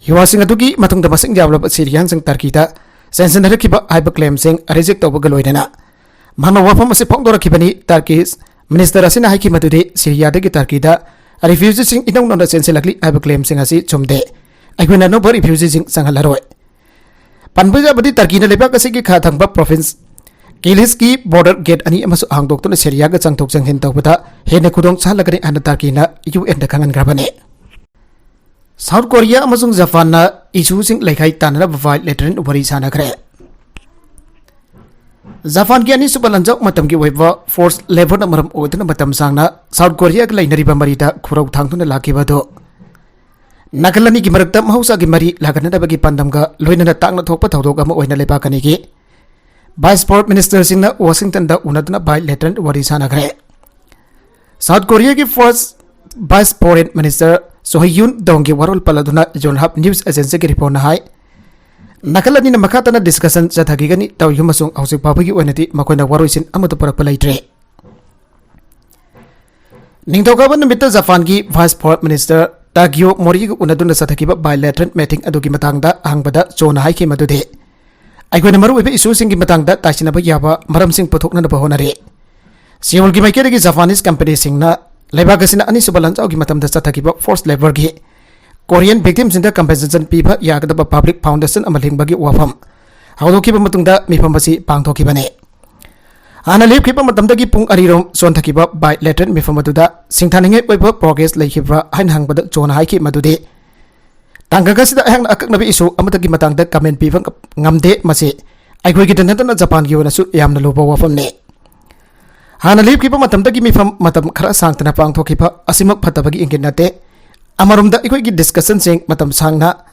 ꯌꯨꯍꯥꯁꯤꯡ ꯑꯗꯨꯒꯤ ꯃꯇꯨꯡꯗ ꯃꯁꯤꯡ ꯌꯥꯝꯂꯕ ꯁꯤꯔꯤꯌꯥꯟꯁꯤꯡ ꯇꯔꯀꯤꯗ ꯆꯦꯟꯁꯤꯟꯅꯔꯛꯈꯤꯕ ꯍꯥꯏꯕ claim ꯁꯤꯡ reject ꯇꯧꯕꯒ ꯂꯣꯏꯅꯅ ꯃꯍꯥꯛꯅ ꯋꯥꯐꯝ ꯑꯁꯤ ꯐꯣꯡꯗꯣꯔꯛꯈꯤꯕꯅꯤ꯫ Turkish minister ꯑꯁꯤꯅ ꯍꯥꯏꯈꯤ ꯃꯗꯨꯗꯤ ꯁꯤꯔꯤꯌꯥꯗꯒꯤ ꯇꯔꯀꯤꯗ refugee ꯁꯤꯡ ꯏꯅꯧ ꯅꯧꯅ ꯆꯦꯟꯁꯤꯜꯂꯛꯂꯤ ꯍꯥꯏꯕ claim ꯁꯤꯡ ꯑꯁꯤ ꯆꯨꯝꯗꯦ꯫ ꯑꯩꯈꯣꯏꯅ ꯑꯅꯧꯕ refugee ꯁꯤꯡ ꯆꯪꯍꯜꯂꯔꯣꯏ꯫ ꯄꯟꯕ ꯌꯥꯕꯗꯤ ꯇꯔꯀꯤꯅ ꯂꯩꯕꯥꯛ ꯑꯁꯤꯒꯤ ꯈꯥ ꯊꯪꯕ province Kilisꯀꯤ border gate ꯑꯅꯤ ꯑꯃꯁꯨ ꯍꯥꯡꯗꯣꯛꯇꯨꯅ ꯁꯤꯔꯤꯌꯥꯒ ꯆꯪꯊꯣꯛ ꯆꯪꯁꯤꯟ ꯇꯧꯕꯗ ꯍꯦꯟꯅ ꯈꯨꯗꯣꯡ ꯆꯥꯍꯜꯂꯒꯅꯤ ꯍꯥꯏꯅ ꯇꯔꯀꯤꯅ UN ꯗ ꯈꯪꯍꯟꯈ꯭ꯔꯕꯅꯤ꯫ South Korea ꯑꯃꯁꯨꯡ ꯖꯄꯥꯟꯅ issue ꯁꯤꯡ ꯂꯩꯈꯥꯏ ꯇꯥꯟꯅꯅꯕ bilateral ꯋꯥꯔꯤ ꯁꯥꯟꯅꯈ꯭ꯔꯦ꯫ ꯖꯄꯥꯟꯒꯤ ꯑꯅꯤꯁꯨꯕ ꯂꯥꯟꯖꯥꯎ ꯃꯇꯝꯒꯤ ꯑꯣꯏꯕ forced labour ꯅ ꯃꯔꯝ ꯑꯣꯏꯗꯨꯅ ꯃꯇꯝ ꯁꯥꯡꯅ South Korea ꯒ ꯂꯩꯅꯔꯤꯕ ꯃꯔꯤꯗ ꯈꯨꯔꯧ ꯊꯥꯡꯗꯨꯅ ꯂꯥꯛꯈꯤꯕ ꯑꯗꯨ ꯅꯥꯀꯜ ꯑꯅꯤꯒꯤ ꯃꯔꯛꯇ ꯃꯍꯧꯁꯥꯒꯤ ꯃꯔꯤ ꯂꯥꯛꯍꯟꯅꯕꯒꯤ ꯄꯥꯟꯗꯝꯒ ꯂꯣꯏꯅꯅ ꯇꯥꯡꯅ ꯊꯣꯛꯄ ꯊꯧꯗꯣꯛ ꯑꯃ ꯑꯣꯏꯅ ꯂꯩꯕꯥꯛ ꯑꯅꯤꯒꯤ vice foreign minister ꯁꯤꯡꯅ Washington ꯗ ꯎꯅꯗꯨꯅ bilateral ꯋꯥꯔꯤ ꯁꯥꯟꯅꯈ꯭ꯔꯦ꯫ South Korea ꯒꯤ first vice foreign minister Cho Hyun Dong ꯒꯤ ꯋꯥꯔꯣꯜ ꯄꯜꯂꯗꯨꯅ Yonhap news agency ꯒꯤ report ꯅ ꯍꯥꯏ, ꯅꯥꯀꯜ ꯑꯅꯤꯅ ꯃꯈꯥ ꯇꯥꯅ discussion ꯆꯠꯊꯈꯤꯒꯅꯤ ꯇꯧꯏ ꯑꯃꯁꯨꯡ ꯍꯧꯖꯤꯛ ꯐꯥꯎꯕꯒꯤ ꯑꯣꯏꯅꯗꯤ ꯃꯈꯣꯏꯅ ꯋꯥꯔꯣꯏꯁꯤꯟ ꯑꯃꯠꯇ ꯄꯨꯔꯛꯄ ꯂꯩꯇ꯭ꯔꯤ꯫ ꯅꯤꯡꯊꯧꯀꯥꯕ ꯅꯨꯃꯤꯠꯇ ꯖꯄꯥꯟꯒꯤ vice foreign minister Takeo Mori ꯒ ꯎꯅꯗꯨꯅ ꯆꯠꯊꯈꯤꯕ bilateral meeting ꯑꯗꯨꯒꯤ ꯃꯇꯥꯡꯗ ꯍꯪꯕꯗ ꯆꯣꯅ ꯍꯥꯏꯈꯤ ꯃꯗꯨꯗꯤ, "ꯑꯩꯈꯣꯏꯅ ꯃꯔꯨꯑꯣꯏꯕ issue ꯁꯤꯡꯒꯤ ꯃꯇꯥꯡꯗ ꯇꯥꯏꯁꯤꯟꯅꯕ ꯌꯥꯕ ꯃꯔꯝꯁꯤꯡ ꯄꯨꯊꯣꯛꯅꯅꯕ ꯍꯣꯠꯅꯔꯤ꯫ ꯁꯤꯑꯣꯜꯒꯤ ꯃꯥꯏꯀꯩꯗꯒꯤ Japanese company ꯁꯤꯡꯅ ꯂꯩꯕꯥꯛ ꯑꯁꯤꯅ ꯑꯅꯤꯁꯨꯕ ꯂꯥꯟꯖꯥꯎꯒꯤ ꯃꯇꯝꯗ ꯆꯠꯊꯈꯤꯕ forced labour ꯒꯤ Korean victim ꯁꯤꯡꯗ compensation ꯄꯤꯕ ꯌꯥꯒꯗꯕ public foundation ꯑꯃ ꯂꯤꯡꯕꯒꯤ ꯋꯥꯐꯝ ꯍꯧꯗꯣꯛꯈꯤꯕ ꯃꯇꯨꯡꯗ ꯃꯤꯐꯝ ꯑꯁꯤ ꯄꯥꯡꯊꯣꯛꯈꯤꯕꯅꯤ꯫ ꯍꯥꯟꯅ ꯂꯦꯞꯈꯤꯕ ꯃꯇꯝꯗꯒꯤ ꯄꯨꯡ ꯑꯅꯤꯔꯣꯝ ꯆꯣꯟꯊꯈꯤꯕ bilateral ꯃꯤꯐꯝ ꯑꯗꯨꯗ ꯁꯤꯡꯊꯥꯅꯤꯡꯉꯥꯏ ꯑꯣꯏꯕ progress ꯂꯩꯈꯤꯕ꯭ꯔꯥ?" ꯍꯥꯏꯅ ꯍꯪꯕꯗ ꯆꯣꯅ ꯍꯥꯏꯈꯤ ꯃꯗꯨꯗꯤ, "ꯇꯥꯡꯀꯛ ꯑꯁꯤꯗ ꯑꯩꯍꯥꯛꯅ ꯑꯀꯛꯅꯕ issue ꯑꯃꯠꯇꯒꯤ ꯃꯇꯥꯡꯗ comment ꯄꯤꯕ ꯉꯝꯗꯦ꯫ ꯃꯁꯤ ꯑꯩꯈꯣꯏꯒꯤꯗ ꯅꯠꯇꯅ ꯖꯄꯥꯟꯒꯤ ꯑꯣꯏꯅꯁꯨ ꯌꯥꯝꯅ ꯂꯨꯕ ꯋꯥꯐꯝꯅꯤ"꯫ ꯍꯥꯟꯅ ꯂꯦꯞꯈꯤꯕ ꯃꯇꯝꯗꯒꯤ ꯃꯤꯐꯝ ꯃꯇꯝ ꯈꯔ ꯁꯥꯡꯗꯅ ꯄꯥꯡꯊꯣꯛꯈꯤꯕ ꯑꯁꯤꯃꯛ ꯐꯠꯇꯕꯒꯤ ꯏꯪꯒꯤꯠ ꯅꯠꯇꯦ꯫ ꯑꯃꯔꯣꯝꯗ ꯑꯩꯈꯣꯏꯒꯤ ꯗꯤꯁꯀꯁꯟꯁꯤꯡ ꯃꯇꯝ ꯁꯥꯡꯅ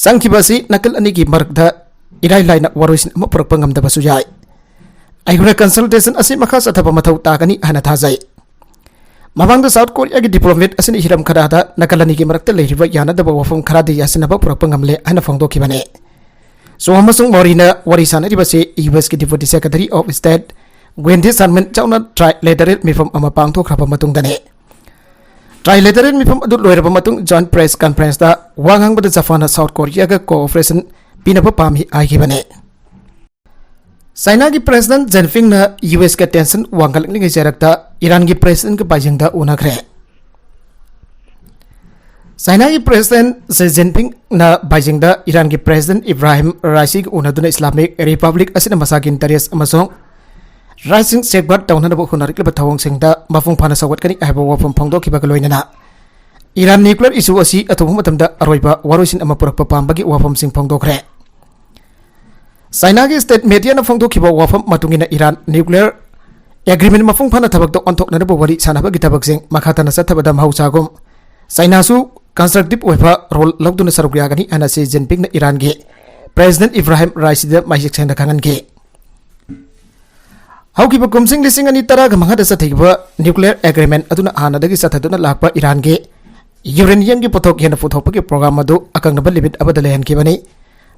ꯆꯪꯈꯤꯕ ꯑꯁꯤ ꯅꯥꯀꯜ ꯑꯅꯤꯒꯤ ꯃꯔꯛꯇ ꯏꯔꯥꯏ ꯂꯥꯏꯅ ꯋꯥꯔꯣꯏꯁꯤꯟ ꯑꯃ ꯄꯨꯔꯛꯄ ꯉꯝꯗꯕꯁꯨ ꯌꯥꯏ꯫ ꯑꯩꯈꯣꯏꯅ ꯀꯟꯁꯜꯇꯦꯁꯟ ꯑꯁꯤ ꯃꯈꯥ ꯆꯠꯊꯕ ꯃꯊꯧ ꯇꯥꯒꯅꯤ ꯍꯥꯏꯅ ꯊꯥꯖꯩ꯫ ꯃꯃꯥꯡꯗ ꯁꯥꯎꯠ ꯀꯣꯔꯤꯌꯥꯒꯤ ꯗꯤꯄ꯭ꯂꯣꯃꯦꯠ ꯑꯁꯤꯅ ꯍꯤꯔꯝ ꯈꯔꯗ ꯅꯥꯀꯜ ꯑꯅꯤꯒꯤ ꯃꯔꯛꯇ ꯂꯩꯔꯤꯕ ꯌꯥꯅꯗꯕ ꯋꯥꯐꯝ ꯈꯔꯗꯤ ꯌꯥꯁꯤꯟꯅꯕ ꯄꯨꯔꯛꯄ ꯉꯝꯂꯦ ꯍꯥꯏꯅ ꯐꯣꯡꯗꯣꯛꯈꯤꯕꯅꯤ꯫ ꯁꯣ ꯑꯃꯁꯨꯡ ꯃꯣꯔꯤꯅ ꯋꯥꯔꯤ ꯁꯥꯟꯅꯔꯤꯕꯁꯤ ꯌꯨ ꯑꯦꯁꯀꯤ Deputy Secretary of State Wendy Sherman ꯆꯥꯎꯅ ꯇ꯭ꯔꯥꯏꯂꯦꯇꯔꯦꯜ ꯃꯤꯐꯝ ꯑꯃ ꯄꯥꯡꯊꯣꯛꯈ꯭ꯔꯕ ꯃꯇꯨꯡꯗꯅꯤ꯫ ꯇ꯭ꯔꯥꯏꯂꯦꯇꯔꯦꯜ ꯃꯤꯐꯝ ꯑꯗꯨ ꯂꯣꯏꯔꯕ ꯃꯇꯨꯡ ꯖꯣꯏꯟꯠ ꯄ꯭ꯔꯦꯁ ꯀꯟꯐꯔꯦꯟꯁꯇ ꯋꯥ ꯉꯥꯡꯕꯗ ꯖꯄꯥꯟꯅ ꯁꯥꯎꯠ ꯀꯣꯔꯤꯌꯥꯒ ꯀꯣꯑꯣꯄꯔꯦꯁꯟ ꯄꯤꯅꯕ ꯄꯥꯝꯃꯤ ꯍꯥꯏꯈꯤꯕꯅꯤ꯫ ꯆꯥꯏꯅꯥꯒꯤ ꯄ꯭ꯔꯦꯁꯤꯗꯦꯟꯠ ꯖꯤꯟꯄꯤꯡꯅ ꯌꯨ ꯑꯦꯁꯀ ꯇꯦꯟꯁꯟ ꯋꯥꯡꯈꯠꯂꯛꯂꯤꯉꯩ ꯆꯩꯔꯛꯇ ꯏꯔꯥꯟꯒꯤ ꯄ꯭ꯔꯦꯁꯤꯗꯦꯟꯠꯀ ꯕꯥꯏꯖꯤꯡꯗ ꯎꯅꯈ꯭ꯔꯦ꯫ ꯆꯥꯏꯅꯥꯒꯤ ꯄ꯭ꯔꯦꯁꯤꯗꯦꯟꯠ ꯖꯤ ꯖꯤꯟꯄꯤꯡꯅ ꯕꯥꯏꯖꯤꯡꯗ ꯏꯔꯥꯟꯒꯤ ꯄ꯭ꯔꯦꯁꯤꯗꯦꯟꯠ ꯏꯕ꯭ꯔꯥꯍꯤꯝ ꯔꯥꯏꯁꯤꯒ ꯎꯅꯗꯨꯅ ꯏꯁꯂꯥꯃꯤꯛ ꯔꯤꯄꯕ꯭ꯂꯤꯛ ꯑꯁꯤꯅ ꯃꯁꯥꯒꯤ ꯏꯟꯇꯔꯦꯁ ꯑꯃꯁꯨꯡ ꯔꯥꯏꯠꯁꯤꯡ ꯁꯦꯐꯒꯥꯔꯗ ꯇꯧꯅꯅꯕ ꯍꯣꯠꯅꯔꯛꯂꯤꯕ ꯊꯧꯑꯣꯡꯁꯤꯡꯗ ꯃꯄꯨꯡ ꯐꯥꯅ ꯁꯧꯒꯠꯀꯅꯤ ꯍꯥꯏꯕ ꯋꯥꯐꯝ ꯐꯣꯡꯗꯣꯛꯈꯤꯕꯒ ꯂꯣꯏꯅꯅ ꯏꯔꯥꯟ ꯅ꯭ꯌꯨꯀ꯭ꯂꯤꯌꯔ ꯏꯁꯨ ꯑꯁꯤ ꯑꯊꯨꯕ ꯃꯇꯝꯗ ꯑꯔꯣꯏꯕ ꯋꯥꯔꯣꯏꯁꯤꯟ ꯑꯃ ꯄꯨꯔꯛꯄ ꯄꯥꯝꯕꯒꯤ ꯋꯥꯐꯝꯁꯤꯡ ꯐꯣꯡꯗꯣꯛꯈ꯭ꯔꯦ꯫ ꯆꯥꯏꯅꯥꯒꯤ ꯁ꯭ꯇꯦꯠ ꯃꯦꯗꯤꯌꯥꯅ ꯐꯣꯡꯗꯣꯛꯈꯤꯕ ꯋꯥꯐꯝ ꯃꯇꯨꯡ ꯏꯟꯅ ꯏꯔꯥꯟ ꯅ꯭ꯌꯨꯀ꯭ꯂꯤꯌꯔ ꯑꯦꯒ꯭ꯔꯤꯃꯦꯟꯠ ꯃꯄꯨꯡ ꯐꯥꯅ ꯊꯕꯛꯇ ꯑꯣꯟꯊꯣꯛꯅꯅꯕ ꯋꯥꯔꯤ ꯁꯥꯟꯅꯕꯒꯤ ꯊꯕꯛꯁꯤꯡ ꯃꯈꯥ ꯇꯥꯅ ꯆꯠꯊꯕꯗ ꯃꯍꯧꯁꯥꯒꯨꯝ ꯆꯥꯏꯅꯥꯁꯨ ꯀꯟꯁꯇ꯭ꯔꯛꯇꯤꯚ ꯑꯣꯏꯕ ꯔꯣꯜ ꯂꯧꯗꯨꯅ ꯁꯔꯨꯛ ꯌꯥꯒꯅꯤ ꯍꯥꯏꯅ ꯁꯤ ꯖꯤꯟꯄꯤꯡꯅ ꯏꯔꯥꯟꯒꯤ ꯄ꯭ꯔꯦꯁꯤꯗꯦꯟꯠ ꯏꯕ꯭ꯔꯥꯍꯤꯝ ꯔꯥꯏꯁꯤꯗ ꯃꯌꯦꯛ ꯁꯦꯡꯅ ꯈꯪꯍꯟꯈꯤ꯫ ꯍꯧꯈꯤꯕ ꯀꯨꯝꯖꯤꯡ ꯂꯤꯁꯤꯡ ꯑꯅꯤ ꯇꯔꯥꯒ ꯃꯉꯥꯗ ꯆꯠꯊꯈꯤꯕ ꯅ꯭ꯌꯨꯀ꯭ꯂꯤꯌꯔ ꯑꯦꯒ꯭ꯔꯤꯃꯦꯟꯠ ꯑꯗꯨꯅ ꯍꯥꯟꯅꯗꯒꯤ ꯆꯠꯊꯗꯨꯅ ꯂꯥꯛꯄ ꯏꯔꯥꯟꯒꯤ ꯌꯨꯔꯦꯅꯤꯌꯝꯒꯤ ꯄꯣꯠꯊꯣꯛ ꯍꯦꯟꯅ ꯄꯨꯊꯣꯛꯄꯒꯤ ꯄ꯭ꯔꯣꯒ꯭ꯔꯥꯝ ꯑꯗꯨ ꯑꯀꯛꯅꯕ ꯂꯤꯃꯤꯠ ꯑꯃꯗ ꯂꯩꯍꯟꯈꯤꯕꯅꯤ꯫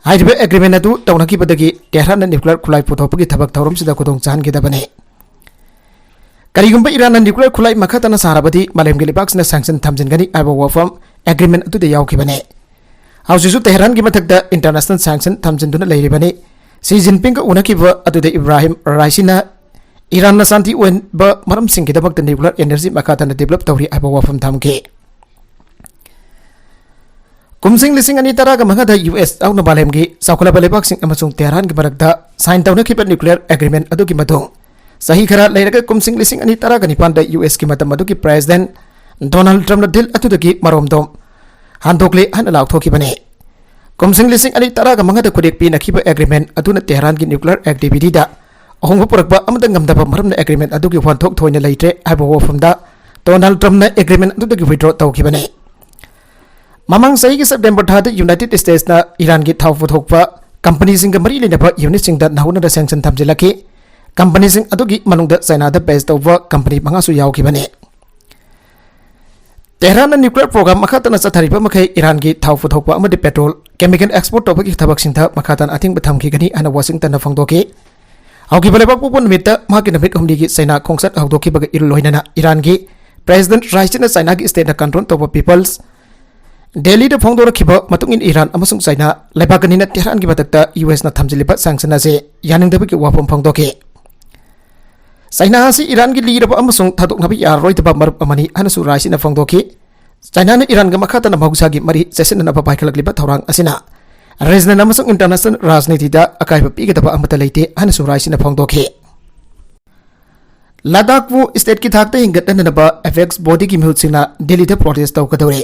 ꯍꯥꯏꯔꯤꯕ ꯑꯦꯒ꯭ꯔꯤꯃꯦꯟꯠ ꯑꯗꯨ ꯇꯧꯅꯈꯤꯕꯗꯒꯤ ꯇꯦꯍ꯭ꯔꯥꯟꯅ ꯅ꯭ꯌꯨꯀ꯭ꯂꯤꯌꯔ ꯈꯨꯠꯂꯥꯏ ꯄꯨꯊꯣꯛꯄꯒꯤ ꯊꯕꯛ ꯊꯧꯔꯝꯁꯤꯗ ꯈꯨꯗꯣꯡ ꯆꯥꯍꯟꯈꯤꯗꯕꯅꯤ꯫ ꯀꯔꯤꯒꯨꯝꯕ ꯏꯔꯥꯟꯅ ꯅ꯭ꯌꯨꯀ꯭ꯂꯤꯌꯔ ꯈꯨꯠꯂꯥꯏ ꯃꯈꯥ ꯇꯥꯅ ꯁꯥꯔꯕꯗꯤ ꯃꯥꯂꯦꯝꯒꯤ ꯂꯩꯕꯥꯛꯁꯤꯡꯅ ꯁꯦꯡꯁꯟ ꯊꯝꯖꯤꯟꯒꯅꯤ ꯍꯥꯏꯕ ꯋꯥꯐꯝ ꯑꯦꯒ꯭ꯔꯤꯃꯦꯟꯠ ꯑꯗꯨꯗ ꯌꯥꯎꯈꯤꯕꯅꯤ꯫ ꯍꯧꯖꯤꯛꯁꯨ ꯇꯦꯍ꯭ꯔꯥꯟꯒꯤ ꯃꯊꯛꯇ ꯏꯟꯇꯔꯅꯦꯁꯅꯦꯜ ꯁꯦꯡꯁꯟ ꯊꯝꯖꯤꯟꯗꯨꯅ ꯂꯩꯔꯤꯕꯅꯤ꯫ ꯁꯤ ꯖꯤꯟꯄꯤꯡꯒ ꯎꯅꯈꯤꯕ ꯑꯗꯨꯗ ꯏꯕ꯭ꯔꯥꯍꯤꯝ ꯔꯥꯏꯁꯤꯅ ꯏꯔꯥꯟꯅ ꯁꯥꯟꯇꯤ ꯑꯣꯏꯕ ꯃꯔꯝꯁꯤꯡꯒꯤꯗꯃꯛꯇ ꯅ꯭ꯌꯨꯀ꯭ꯂꯤꯌꯔ ꯑꯦꯅꯔꯖꯤ ꯃꯈꯥ ꯇꯥꯅ ꯗꯤꯕꯦꯂꯞ ꯇꯧꯔꯤ ꯍꯥꯏꯕ ꯋꯥꯐꯝ ꯊꯝꯈꯤ꯫ ꯀꯨꯝꯖꯤꯡ ꯂꯤꯁꯤꯡ ꯑꯅꯤ ꯇꯔꯥꯒ ꯃꯉꯥꯗ ꯌꯨ ꯑꯦꯁ ꯌꯥꯎꯅ ꯃꯥꯂꯦꯝꯒꯤ ꯆꯥꯎꯈꯠꯂꯕ ꯂꯩꯕꯥꯛꯁꯤꯡ ꯑꯃꯁꯨꯡ ꯇꯦꯍ꯭ꯔꯥꯟꯒꯤ ꯃꯔꯛꯇ ꯁꯥꯏꯟ ꯇꯧꯅꯈꯤꯕ ꯅ꯭ꯌꯨꯀ꯭ꯂꯤꯌꯔ ꯑꯦꯒ꯭ꯔꯤꯃꯦꯟꯠ ꯑꯗꯨꯒꯤ ꯃꯇꯨꯡ ꯆꯍꯤ ꯈꯔ ꯂꯩꯔꯒ ꯀꯨꯝꯖꯤꯡ ꯂꯤꯁꯤꯡ ꯑꯅꯤ ꯇꯔꯥꯒ ꯅꯤꯄꯥꯟꯗ ꯌꯨ ꯑꯦꯁꯀꯤ ꯃꯇꯝ ꯑꯗꯨꯒꯤ ꯄ꯭ꯔꯦꯁꯤꯗꯦꯟꯠ ꯗꯣꯅꯥꯜꯗ ꯇ꯭ꯔꯝꯞꯅ ꯗꯤꯜ ꯑꯗꯨꯗꯒꯤ ꯃꯔꯣꯝꯗꯣꯝ ꯍꯟꯗꯣꯛꯂꯦ ꯍꯥꯏꯅ ꯂꯥꯎꯊꯣꯛꯈꯤꯕꯅꯤ꯫ ꯀꯨꯝꯖꯤꯡ ꯂꯤꯁꯤꯡ ꯑꯅꯤ ꯇꯔꯥꯒ ꯃꯉꯥꯗ ꯈꯨꯠꯌꯦꯛ ꯄꯤꯅꯈꯤꯕ ꯑꯦꯒ꯭ꯔꯤꯃꯦꯟꯠ ꯑꯗꯨꯅ ꯇꯦꯍ꯭ꯔꯥꯟꯒꯤ ꯅ꯭ꯌꯨꯀ꯭ꯂꯤꯌꯔ ꯑꯦꯛꯇꯤꯚꯤꯇꯤꯗ ꯑꯍꯣꯡꯕ ꯄꯨꯔꯛꯄ ꯑꯃꯠꯇ ꯉꯝꯗꯕ ꯃꯔꯝꯅ ꯑꯦꯒ꯭ꯔꯤꯃꯦꯟ ꯑꯗꯨꯒꯤ ꯋꯥꯍꯟꯊꯣꯛ ꯊꯣꯏꯅ ꯂꯩꯇ꯭ꯔꯦ ꯍꯥꯏꯕ ꯋꯥꯐꯝꯗ ꯗꯣꯅꯥꯜꯗ ꯇ꯭ꯔꯝꯞꯅ ꯑꯦꯒ꯭ꯔꯤꯃꯦꯟ ꯑꯗꯨꯗꯒꯤ ꯋꯤꯗ꯭ꯔꯣ ꯇꯧꯈꯤꯕꯅꯤ꯫ ꯃꯃꯥꯡ ꯆꯍꯤꯒꯤ ꯁꯦꯞꯇꯦꯝꯕꯔ ꯊꯥꯗ ꯌꯨꯅꯥꯏꯇꯦꯗ ꯁ꯭ꯇꯦꯠꯁꯅ ꯏꯔꯥꯟꯒꯤ ꯊꯥꯎ ꯄꯨꯊꯣꯛꯄ ꯀꯝꯄꯅꯤꯁꯤꯡꯒ ꯃꯔꯤ ꯂꯩꯅꯕ ꯌꯨꯅꯤꯠꯁꯤꯡꯗ ꯅꯧꯍꯧꯅꯅ ꯁꯦꯡꯁꯟ ꯊꯝꯖꯤꯜꯂꯛꯈꯤ꯫ ꯀꯝꯄꯅꯤꯁꯤꯡ ꯑꯗꯨꯒꯤ ꯃꯅꯨꯡꯗ ꯆꯥꯏꯅꯥꯗ ꯕꯦꯖ ꯇꯧꯕ ꯀꯝꯄꯅꯤ ꯃꯉꯥꯁꯨ ꯌꯥꯎꯈꯤꯕꯅꯤ꯫ ꯇꯦꯍꯔꯥꯟꯅ ꯅ꯭ꯌꯨꯀ꯭ꯂꯤꯌꯔ ꯄ꯭ꯔꯣꯒ꯭ꯔꯥꯝ ꯃꯈꯥ ꯇꯥꯅ ꯆꯠꯊꯔꯤꯕ ꯃꯈꯩ ꯏꯔꯥꯟꯒꯤ ꯊꯥꯎ ꯄꯨꯊꯣꯛꯄ ꯑꯃꯗꯤ ꯄꯦꯇ꯭ꯔꯣꯜ, ꯀꯦꯃꯤꯀꯦꯜ ꯑꯦꯛꯁꯄꯣꯔꯠ ꯇꯧꯕꯒꯤ ꯊꯕꯛꯁꯤꯡꯗ ꯃꯈꯥ ꯇꯥꯅ ꯑꯊꯤꯡꯕ ꯊꯝꯈꯤꯒꯅꯤ ꯍꯥꯏꯅ ꯋꯥꯁꯤꯡꯇꯟꯅ ꯐꯣꯡꯗꯣꯛꯈꯤ꯫ ꯍꯧꯈꯤꯕ ꯂꯩꯕꯥꯛꯄꯣꯛꯄ ꯅꯨꯃꯤꯠꯇ ꯃꯍꯥꯛꯀꯤ ꯅꯨꯃꯤꯠ ꯍꯨꯝꯅꯤꯒꯤ ꯆꯩꯅꯥ ꯈꯣꯡꯆꯠ ꯍꯧꯗꯣꯛꯈꯤꯕꯒ ꯏꯔꯨ ꯂꯣꯏꯅꯅ ꯏꯔꯥꯟꯒꯤ ꯄ꯭ꯔꯦꯁꯤꯗꯦꯟꯠ ꯔꯥꯏꯁꯤꯅ ꯆꯥꯏꯅꯥꯒꯤ ꯁ꯭ꯇꯦꯠꯅ ꯀꯟꯇ꯭ꯔꯣꯜ ꯇꯧꯕ ꯄꯤꯄꯜꯁ ꯗꯦꯜꯂꯤꯗ ꯐꯣꯡꯗꯣꯔꯛꯈꯤꯕ ꯃꯇꯨꯡ ꯏꯟꯅ ꯏꯔꯥꯟ ꯑꯃꯁꯨꯡ ꯆꯥꯏꯅꯥ ꯂꯩꯕꯥꯛ ꯑꯅꯤꯅ ꯇꯦꯍꯔꯥꯟꯒꯤ ꯃꯊꯛꯇ ꯌꯨ ꯑꯦꯁꯅ ꯊꯝꯖꯤꯜꯂꯤꯕ ꯁꯦꯡꯁꯟ ꯑꯁꯤ ꯌꯥꯅꯤꯡꯗꯕꯒꯤ ꯋꯥꯐꯝ ꯐꯣꯡꯗꯣꯛꯈꯤ꯫ ꯆꯥꯏꯅꯥ ꯑꯁꯤ ꯏꯔꯥꯟꯒꯤ ꯂꯤꯔꯕ ꯑꯃꯁꯨꯡ ꯊꯥꯗꯣꯛꯅꯕ ꯌꯥꯔꯔꯣꯏꯗꯕ ꯃꯔꯨꯞ ꯑꯃꯅꯤ ꯍꯥꯏꯅꯁꯨ ꯔꯥꯏꯁꯤꯅ ꯐꯣꯡꯗꯣꯛꯈꯤ꯫ ꯆꯥꯏꯅꯥꯅ ꯏꯔꯥꯟꯒ ꯃꯈꯥ ꯇꯥꯅ ꯃꯍꯧꯁꯥꯒꯤ ꯃꯔꯤ ꯆꯦꯠꯁꯤꯟꯅꯅꯕ ꯄꯥꯏꯈꯠꯂꯛꯂꯤꯕ ꯊꯧꯔꯥꯡ ꯑꯁꯤꯅ ꯔꯤꯖꯅꯦꯜ ꯑꯃꯁꯨꯡ ꯏꯟꯇꯔꯅꯦꯁꯅꯦꯜ ꯔꯥꯖꯅꯤꯇꯤꯗ ꯑꯀꯥꯏꯕ ꯄꯤꯒꯗꯕ ꯑꯃꯠꯇ ꯂꯩꯇꯦ ꯍꯥꯏꯅꯁꯨ ꯔꯥꯏꯁꯤꯅ ꯐꯣꯡꯗꯣꯛꯈꯤ꯫ ꯂꯗꯥꯈꯄꯨ ꯁ꯭ꯇꯦꯠꯀꯤ ꯊꯥꯛꯇ ꯍꯤꯡꯒꯠꯍꯟꯅꯅꯕ ꯑꯦꯄꯦꯛꯁ ꯕꯣꯗꯤꯒꯤ ꯃꯤꯍꯨꯠꯁꯤꯡꯅ ꯗꯦꯜꯂꯤꯗ ꯄ꯭ꯔꯣꯇꯦꯁ ꯇꯧꯒꯗꯧꯔꯦ꯫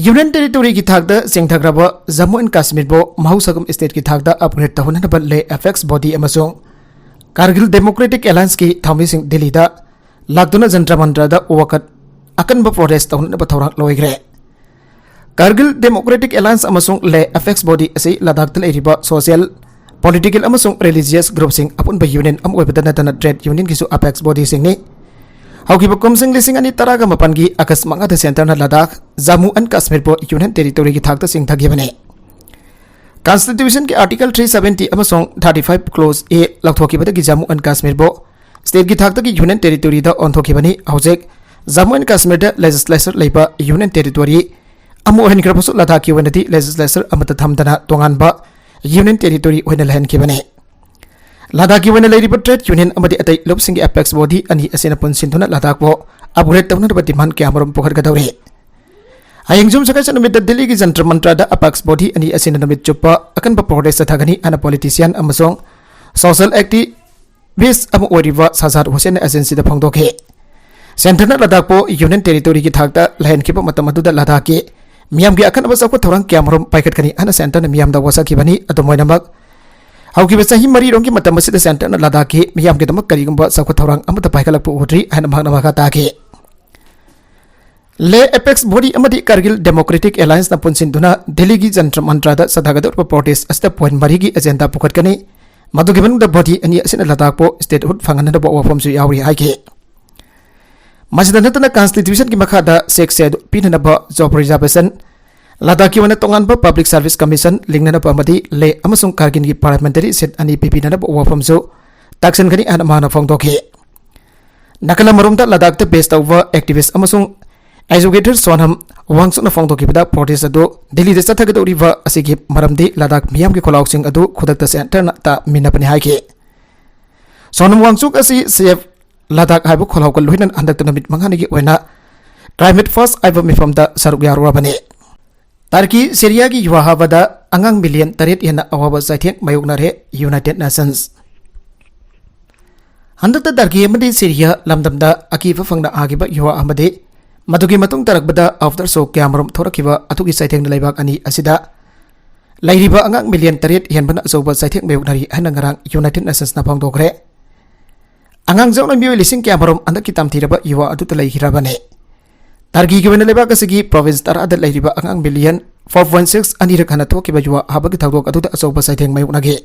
ꯌꯨꯅꯤꯌꯟ ꯇꯦꯔꯤꯇꯣꯔꯤꯒꯤ ꯊꯥꯛꯇ ꯆꯦꯡꯊꯈ꯭ꯔꯕ ꯖꯝꯃꯨ ꯑꯦꯟ ꯀꯥꯁꯃꯤꯔꯕꯨ ꯃꯍꯧꯁꯥꯒꯨꯝ ꯁ꯭ꯇꯦꯠꯀꯤ ꯊꯥꯛꯇ ꯑꯞꯒ꯭ꯔꯦꯗ ꯇꯧꯍꯟꯅꯕ ꯂꯦ ꯑꯦꯄꯦꯛꯁ ꯕꯣꯗꯤ ꯑꯃꯁꯨꯡ ꯀꯥꯔꯒꯤꯜ ꯗꯦꯃꯣꯀ꯭ꯔꯦꯇꯤꯛ ꯑꯦꯂꯥꯌꯟꯁꯀꯤ ꯊꯧꯃꯤꯁꯤꯡ ꯗꯦꯜꯂꯤꯗ ꯂꯥꯛꯇꯨꯅ ꯖꯟꯇ꯭ꯔ ꯃꯟꯇ꯭ꯔꯗ ꯋꯥꯀꯠ ꯑꯀꯟꯕ ꯄ꯭ꯔꯣꯇꯦꯁ ꯇꯧꯅꯅꯕ ꯊꯧꯔꯥꯡ ꯂꯧꯈ꯭ꯔꯦ꯫ ꯀꯥꯔꯒꯤꯜ ꯗꯦꯃꯣꯀ꯭ꯔꯦꯇꯤꯛ ꯑꯦꯂꯥꯌꯟꯁ ꯑꯃꯁꯨꯡ ꯂꯦ ꯑꯦꯄꯦꯛꯁ ꯕꯣꯗꯤ ꯑꯁꯤ ꯂꯗꯥꯈꯇ ꯂꯩꯔꯤꯕ ꯁꯣꯁꯤꯌꯦꯜ, ꯄꯣꯂꯤꯇꯤꯀꯦꯜ ꯑꯃꯁꯨꯡ ꯔꯤꯂꯤꯖꯤꯌꯁ ꯒ꯭ꯔꯨꯞꯁꯤꯡ ꯑꯄꯨꯟꯕ ꯌꯨꯅꯤꯌꯟ ꯑꯃ ꯑꯣꯏꯕꯇ ꯅꯠꯇꯅ ꯇ꯭ꯔꯦꯗ ꯌꯨꯅꯤꯌꯟꯒꯤꯁꯨ ꯑꯦꯄꯦꯛꯁ ꯕꯣꯗꯤꯁꯤꯡꯅꯤ꯫ ꯍꯧꯈꯤꯕ ꯀꯨꯝꯁꯤꯡ ꯂꯤꯁꯤꯡ ꯑꯅꯤ ꯇꯔꯥꯒ ꯃꯥꯄꯟꯒꯤ ꯑꯥꯒꯁ ꯃꯉꯥꯗ ꯁꯦꯟꯇꯔꯅ ꯂꯗꯥꯈ, ꯖꯝꯃꯨ ꯑꯦꯟ ꯀꯥꯁꯃꯤꯔꯕꯨ ꯌꯨꯅꯤꯌꯟ ꯇꯦꯔꯤꯇꯣꯔꯤꯒꯤ ꯊꯥꯛꯇ ꯆꯤꯡꯊꯈꯤꯕꯅꯤ꯫ ꯀꯟꯁꯇꯤꯇ꯭ꯌꯨꯁꯟꯒꯤ ꯑꯥꯔꯇꯤꯀꯜ ꯊ꯭ꯔꯤ ꯁꯕꯦꯟꯇꯤ ꯑꯃꯁꯨꯡ ꯊꯥꯔꯇꯤ ꯐꯥꯏꯚ ꯀ꯭ꯂꯣꯖ ꯑꯦ ꯂꯧꯊꯣꯛꯈꯤꯕꯗꯒꯤ ꯖꯝꯃꯨ ꯑꯦꯟ ꯀꯥꯁꯃꯤꯔꯕꯨ ꯁ꯭ꯇꯦꯠꯀꯤ ꯊꯥꯛꯇꯒꯤ ꯌꯨꯅꯤꯌꯟ ꯇꯦꯔꯤꯇꯣꯔꯤꯗ ꯑꯣꯟꯊꯣꯛꯈꯤꯕꯅꯤ꯫ ꯍꯧꯖꯤꯛ ꯖꯝꯃꯨ ꯑꯦꯟ ꯀꯥꯁꯃꯤꯔꯗ ꯂꯦꯖꯤꯁꯂꯦꯆꯔ ꯂꯩꯕ ꯌꯨꯅꯤꯌꯟ ꯇꯦꯔꯤꯇꯣꯔꯤ ꯑꯃ ꯑꯣꯏꯍꯟꯈ꯭ꯔꯕꯁꯨ ꯂꯗꯥꯈꯀꯤ ꯑꯣꯏꯅꯗꯤ ꯂꯦꯖꯤꯁꯂꯦꯆꯔ ꯑꯃꯠꯇ ꯊꯝꯗꯅ ꯇꯣꯉꯥꯟꯕ ꯌꯨꯅꯤꯌꯟ ꯇꯦꯔꯤꯇꯣꯔꯤ ꯑꯣꯏꯅ ꯂꯩꯍꯟꯈꯤꯕꯅꯤ꯫ ꯂꯗꯥꯈꯀꯤ ꯑꯣꯏꯅ ꯂꯩꯔꯤꯕ ꯇ꯭ꯔꯦꯗ ꯌꯨꯅꯤꯌꯟ ꯑꯃꯗꯤ ꯑꯇꯩ ꯂꯨꯞꯁꯤꯡꯒꯤ ꯑꯦꯄꯦꯛꯁ ꯕꯣꯗꯤ ꯑꯅꯤ ꯑꯁꯤꯅ ꯄꯨꯟꯁꯤꯟꯗꯨꯅ ꯂꯗꯥꯈꯄꯨ ꯑꯞꯒ꯭ꯔꯦꯗ ꯇꯧꯅꯅꯕ ꯗꯤꯃꯥꯟ ꯀꯌꯥꯃꯔꯨꯝ ꯄꯨꯈꯠꯀꯗꯧꯔꯤ꯫ ꯍꯌꯦꯡ ꯖꯨꯟ ꯁꯒꯥꯏꯁ ꯅꯨꯃꯤꯠꯇ ꯗꯤꯜꯂꯤꯒꯤ ꯖꯟꯇ꯭ꯔ ꯃꯟꯇ꯭ꯔꯗ ꯑꯦꯄꯦꯛꯁ ꯕꯣꯗꯤ ꯑꯅꯤ ꯑꯁꯤꯅ ꯅꯨꯃꯤꯠ ꯆꯨꯞꯄ ꯑꯀꯟꯕ ꯄ꯭ꯔꯣꯇꯦꯁ ꯆꯠꯊꯒꯅꯤ ꯍꯥꯏꯅ ꯄꯣꯂꯤꯇꯤꯁꯤꯌꯥꯟ ꯑꯃꯁꯨꯡ ꯁꯣꯁꯤꯌꯦꯜ ꯑꯦꯛꯇꯤꯚꯤꯁ꯭ꯠ ꯑꯃ ꯑꯣꯏꯔꯤꯕ ꯁꯥꯖꯥꯗ ꯍꯨꯁꯦꯟꯅ ꯑꯦꯖꯦꯟꯁꯤꯗ ꯐꯣꯡꯗꯣꯛꯈꯤ꯫ ꯁꯦꯟꯇꯔꯅ ꯂꯗꯥꯈꯄꯨ ꯌꯨꯅꯤꯌꯟ ꯇꯦꯔꯤꯇꯣꯔꯤꯒꯤ ꯊꯥꯛꯇ ꯂꯩꯍꯟꯈꯤꯕ ꯃꯇꯝ ꯑꯗꯨꯗ ꯂꯗꯥꯈꯀꯤ ꯃꯤꯌꯥꯝꯒꯤ ꯑꯈꯟꯅꯕ ꯆꯥꯎꯈꯠ ꯊꯧꯔꯥꯡ ꯀꯌꯥꯃꯔꯨꯝ ꯄꯥꯏꯈꯠꯀꯅꯤ ꯍꯥꯏꯅ ꯁꯦꯟꯇꯔꯅ ꯃꯤꯌꯥꯝꯗ ꯋꯥꯁꯛꯈꯤꯕꯅꯤ꯫ ꯑꯗꯨꯝ ꯑꯣꯏꯅꯃꯛ, ꯍꯧꯈꯤꯕ ꯆꯍꯤ ꯃꯔꯤꯔꯣꯝꯒꯤ ꯃꯇꯝ ꯑꯁꯤꯗ ꯁꯦꯟꯇꯔꯅ ꯂꯗꯥꯈꯀꯤ ꯃꯤꯌꯥꯝꯒꯤꯗꯃꯛ ꯀꯔꯤꯒꯨꯝꯕ ꯆꯥꯎꯈꯠ ꯊꯧꯔꯥꯡ ꯑꯃꯠꯇ ꯄꯥꯏꯈꯠꯂꯛꯄ ꯎꯗ꯭ꯔꯤ ꯍꯥꯏꯅ ꯃꯍꯥꯛꯅ ꯃꯈꯥ ꯇꯥꯈꯤ꯫ ꯂꯦ ꯑꯦꯄꯦꯛꯁ ꯕꯣꯗꯤ ꯑꯃꯗꯤ ꯀꯥꯔꯒꯤꯜ ꯗꯦꯃꯣꯀ꯭ꯔꯦꯇꯤꯛ ꯑꯦꯂꯥꯌꯟꯁꯅ ꯄꯨꯟꯁꯤꯟꯗꯨꯅ ꯗꯦꯜꯂꯤꯒꯤ ꯖꯟꯇ꯭ꯔ ꯃꯟꯇ꯭ꯔꯗ ꯆꯠꯊꯒꯗꯧꯔꯤꯕ ꯄ꯭ꯔꯣꯇꯦꯁ ꯑꯁꯤꯗ ꯄꯣꯏꯟ ꯃꯔꯤꯒꯤ ꯑꯦꯖꯦꯟꯗꯥ ꯄꯨꯈꯠꯀꯅꯤ꯫ ꯃꯗꯨꯒꯤ ꯃꯅꯨꯡꯗ ꯕꯣꯗꯤ ꯑꯅꯤ ꯑꯁꯤꯅ ꯂꯗꯥꯈꯄꯨ ꯁ꯭ꯇꯦꯠꯍꯨꯗ ꯐꯪꯍꯟꯅꯕ ꯋꯥꯐꯝꯁꯨ ꯌꯥꯎꯔꯤ ꯍꯥꯏꯈꯤ꯫ ꯃꯁꯤꯗ ꯅꯠꯇꯅ ꯀꯟꯁꯇꯤꯇ꯭ꯌꯨꯁꯟꯒꯤ ꯃꯈꯥꯗ ꯁꯤꯛꯁ ꯁꯦꯗꯨꯜ ꯄꯤꯅꯅꯕ, ꯖꯣꯕ ꯔꯤꯖꯥꯔꯕꯦꯁꯟ, ꯂꯗꯥꯈꯀꯤ ꯑꯣꯏꯅ ꯇꯣꯉꯥꯟꯕ ꯄꯕ꯭ꯂꯤꯛ ꯁꯥꯔꯚꯤꯁ ꯀꯃꯤꯁꯟ ꯂꯤꯡꯅꯅꯕ ꯑꯃꯗꯤ ꯂꯦ ꯑꯃꯁꯨꯡ ꯀꯥꯔꯒꯤꯜꯒꯤ ꯄꯥꯔꯂꯤꯌꯥꯃꯦꯟꯇꯔꯤ ꯁꯤꯠ ꯑꯅꯤ ꯄꯤꯕꯤꯅꯅꯕ ꯋꯥꯐꯝꯁꯨ ꯇꯥꯛꯁꯟꯒꯅꯤ ꯍꯥꯏꯅ ꯃꯥꯅ ꯐꯣꯡꯗꯣꯛꯈꯤ꯫ ꯅꯥꯀꯜ ꯑꯃꯔꯣꯝꯗ ꯂꯗꯥꯈꯇ ꯕꯦꯁ ꯇꯧꯕ ꯑꯦꯛꯇꯤꯚꯤꯁ꯭ꯠ ꯑꯃꯁꯨꯡ ꯑꯦꯖꯨꯀꯦꯇꯔ ꯁꯣꯅꯝ ꯋꯥꯡꯆꯨꯛꯅ ꯐꯣꯡꯗꯣꯛꯈꯤꯕꯗ ꯄ꯭ꯔꯣꯇꯦꯁ ꯑꯗꯨ ꯗꯤꯜꯂꯤꯗ ꯆꯠꯊꯒꯗꯧꯔꯤꯕ ꯑꯁꯤꯒꯤ ꯃꯔꯝꯗꯤ ꯂꯗꯥꯈ ꯃꯤꯌꯥꯝꯒꯤ ꯈꯣꯜꯂꯥꯎꯁꯤꯡ ꯑꯗꯨ ꯈꯨꯗꯛꯇ ꯁꯦꯟꯇꯔꯅ ꯇꯥꯃꯤꯟꯅꯕꯅꯤ ꯍꯥꯏꯈꯤ꯫ ꯁꯣꯅꯝ ꯋꯥꯡꯆꯨꯛ ꯑꯁꯤ ꯁꯦꯐ ꯂꯗꯥꯈ ꯍꯥꯏꯕ ꯈꯣꯜꯂꯥꯎꯒ ꯂꯣꯏꯅꯅ ꯍꯟꯗꯛꯇ ꯅꯨꯃꯤꯠ ꯃꯉꯥꯅꯤꯒꯤ ꯑꯣꯏꯅ ꯀ꯭ꯂꯥꯏꯃꯦꯠ ꯐꯥꯁ ꯍꯥꯏꯕ ꯃꯤꯐꯝꯗ ꯁꯔꯨꯛ ꯌꯥꯔꯨꯔꯕꯅꯤ꯫ ꯇꯔꯀꯤ ꯁꯤꯔꯤꯌꯥꯒꯤ ꯌꯨꯍꯥ ꯍꯥꯕꯗ ꯑꯉꯥꯡ ꯃꯤꯂꯤꯌꯟ ꯇꯔꯦꯠ ꯍꯦꯟꯅ ꯑꯋꯥꯕ ꯆꯩꯊꯦꯡ ꯃꯥꯌꯣꯛꯅꯔꯦ, ꯌꯨꯅꯥꯏꯇꯦꯗ ꯅꯦꯁꯟꯁ꯫ ꯍꯟꯗꯛꯇ ꯇꯔꯀꯤ ꯑꯃꯗꯤ ꯁꯤꯔꯤꯌꯥ ꯂꯝꯗꯝꯗ ꯑꯀꯤꯕ ꯐꯪꯅ ꯍꯥꯈꯤꯕ ꯌꯨꯍꯥ ꯑꯃꯗꯤ ꯃꯗꯨꯒꯤ ꯃꯇꯨꯡ ꯇꯥꯔꯛꯄꯗ ꯑꯥꯐꯇꯔ ꯁꯣꯛ ꯀꯌꯥꯃꯔꯨꯝ ꯊꯣꯔꯛꯈꯤꯕ ꯑꯗꯨꯒꯤ ꯆꯩꯊꯦꯡꯅ ꯂꯩꯕꯥꯛ ꯑꯅꯤ ꯑꯁꯤꯗ ꯂꯩꯔꯤꯕ ꯑꯉꯥꯡ ꯃꯤꯂꯤꯌꯟ ꯇꯔꯦꯠ ꯍꯦꯟꯕꯅ ꯑꯆꯧꯕ ꯆꯩꯊꯦꯡ ꯃꯥꯌꯣꯛꯅꯔꯤ ꯍꯥꯏꯅ ꯉꯔꯥꯡ ꯌꯨꯅꯥꯏꯇꯦꯗ ꯅꯦꯁꯟꯁꯅ ꯐꯣꯡꯗꯣꯛꯈ꯭ꯔꯦ꯫ ꯑꯉꯥꯡ ꯌꯥꯎꯅ ꯃꯤꯑꯣꯏ ꯂꯤꯁꯤꯡ ꯀꯌꯥꯃꯔꯨꯝ ꯍꯟꯗꯛꯀꯤ ꯇꯝꯊꯤꯔꯕ ꯌꯨꯍꯥ ꯑꯗꯨꯗ ꯂꯩꯈꯤꯔꯕꯅꯤ꯫ ꯇꯔꯀꯤꯒꯤ ꯑꯣꯏꯅ ꯂꯩꯕꯥꯛ ꯑꯁꯤꯒꯤ ꯄ꯭ꯔꯣꯚꯤꯟꯁ ꯇꯔꯥꯗ ꯂꯩꯔꯤꯕ ꯑꯉꯥꯡ ꯃꯤꯂꯤꯌꯟ ꯐꯣꯔ ꯄꯣꯏꯟ ꯁꯤꯛꯁ ꯑꯅꯤꯔꯛ ꯍꯟꯅ ꯊꯣꯛꯈꯤꯕ ꯌꯨꯍꯥ ꯍꯥꯕꯒꯤ ꯊꯧꯗꯣꯛ ꯑꯗꯨꯗ ꯑꯆꯧꯕ ꯆꯩꯊꯦꯡ ꯃꯥꯌꯣꯛꯅꯈꯤ꯫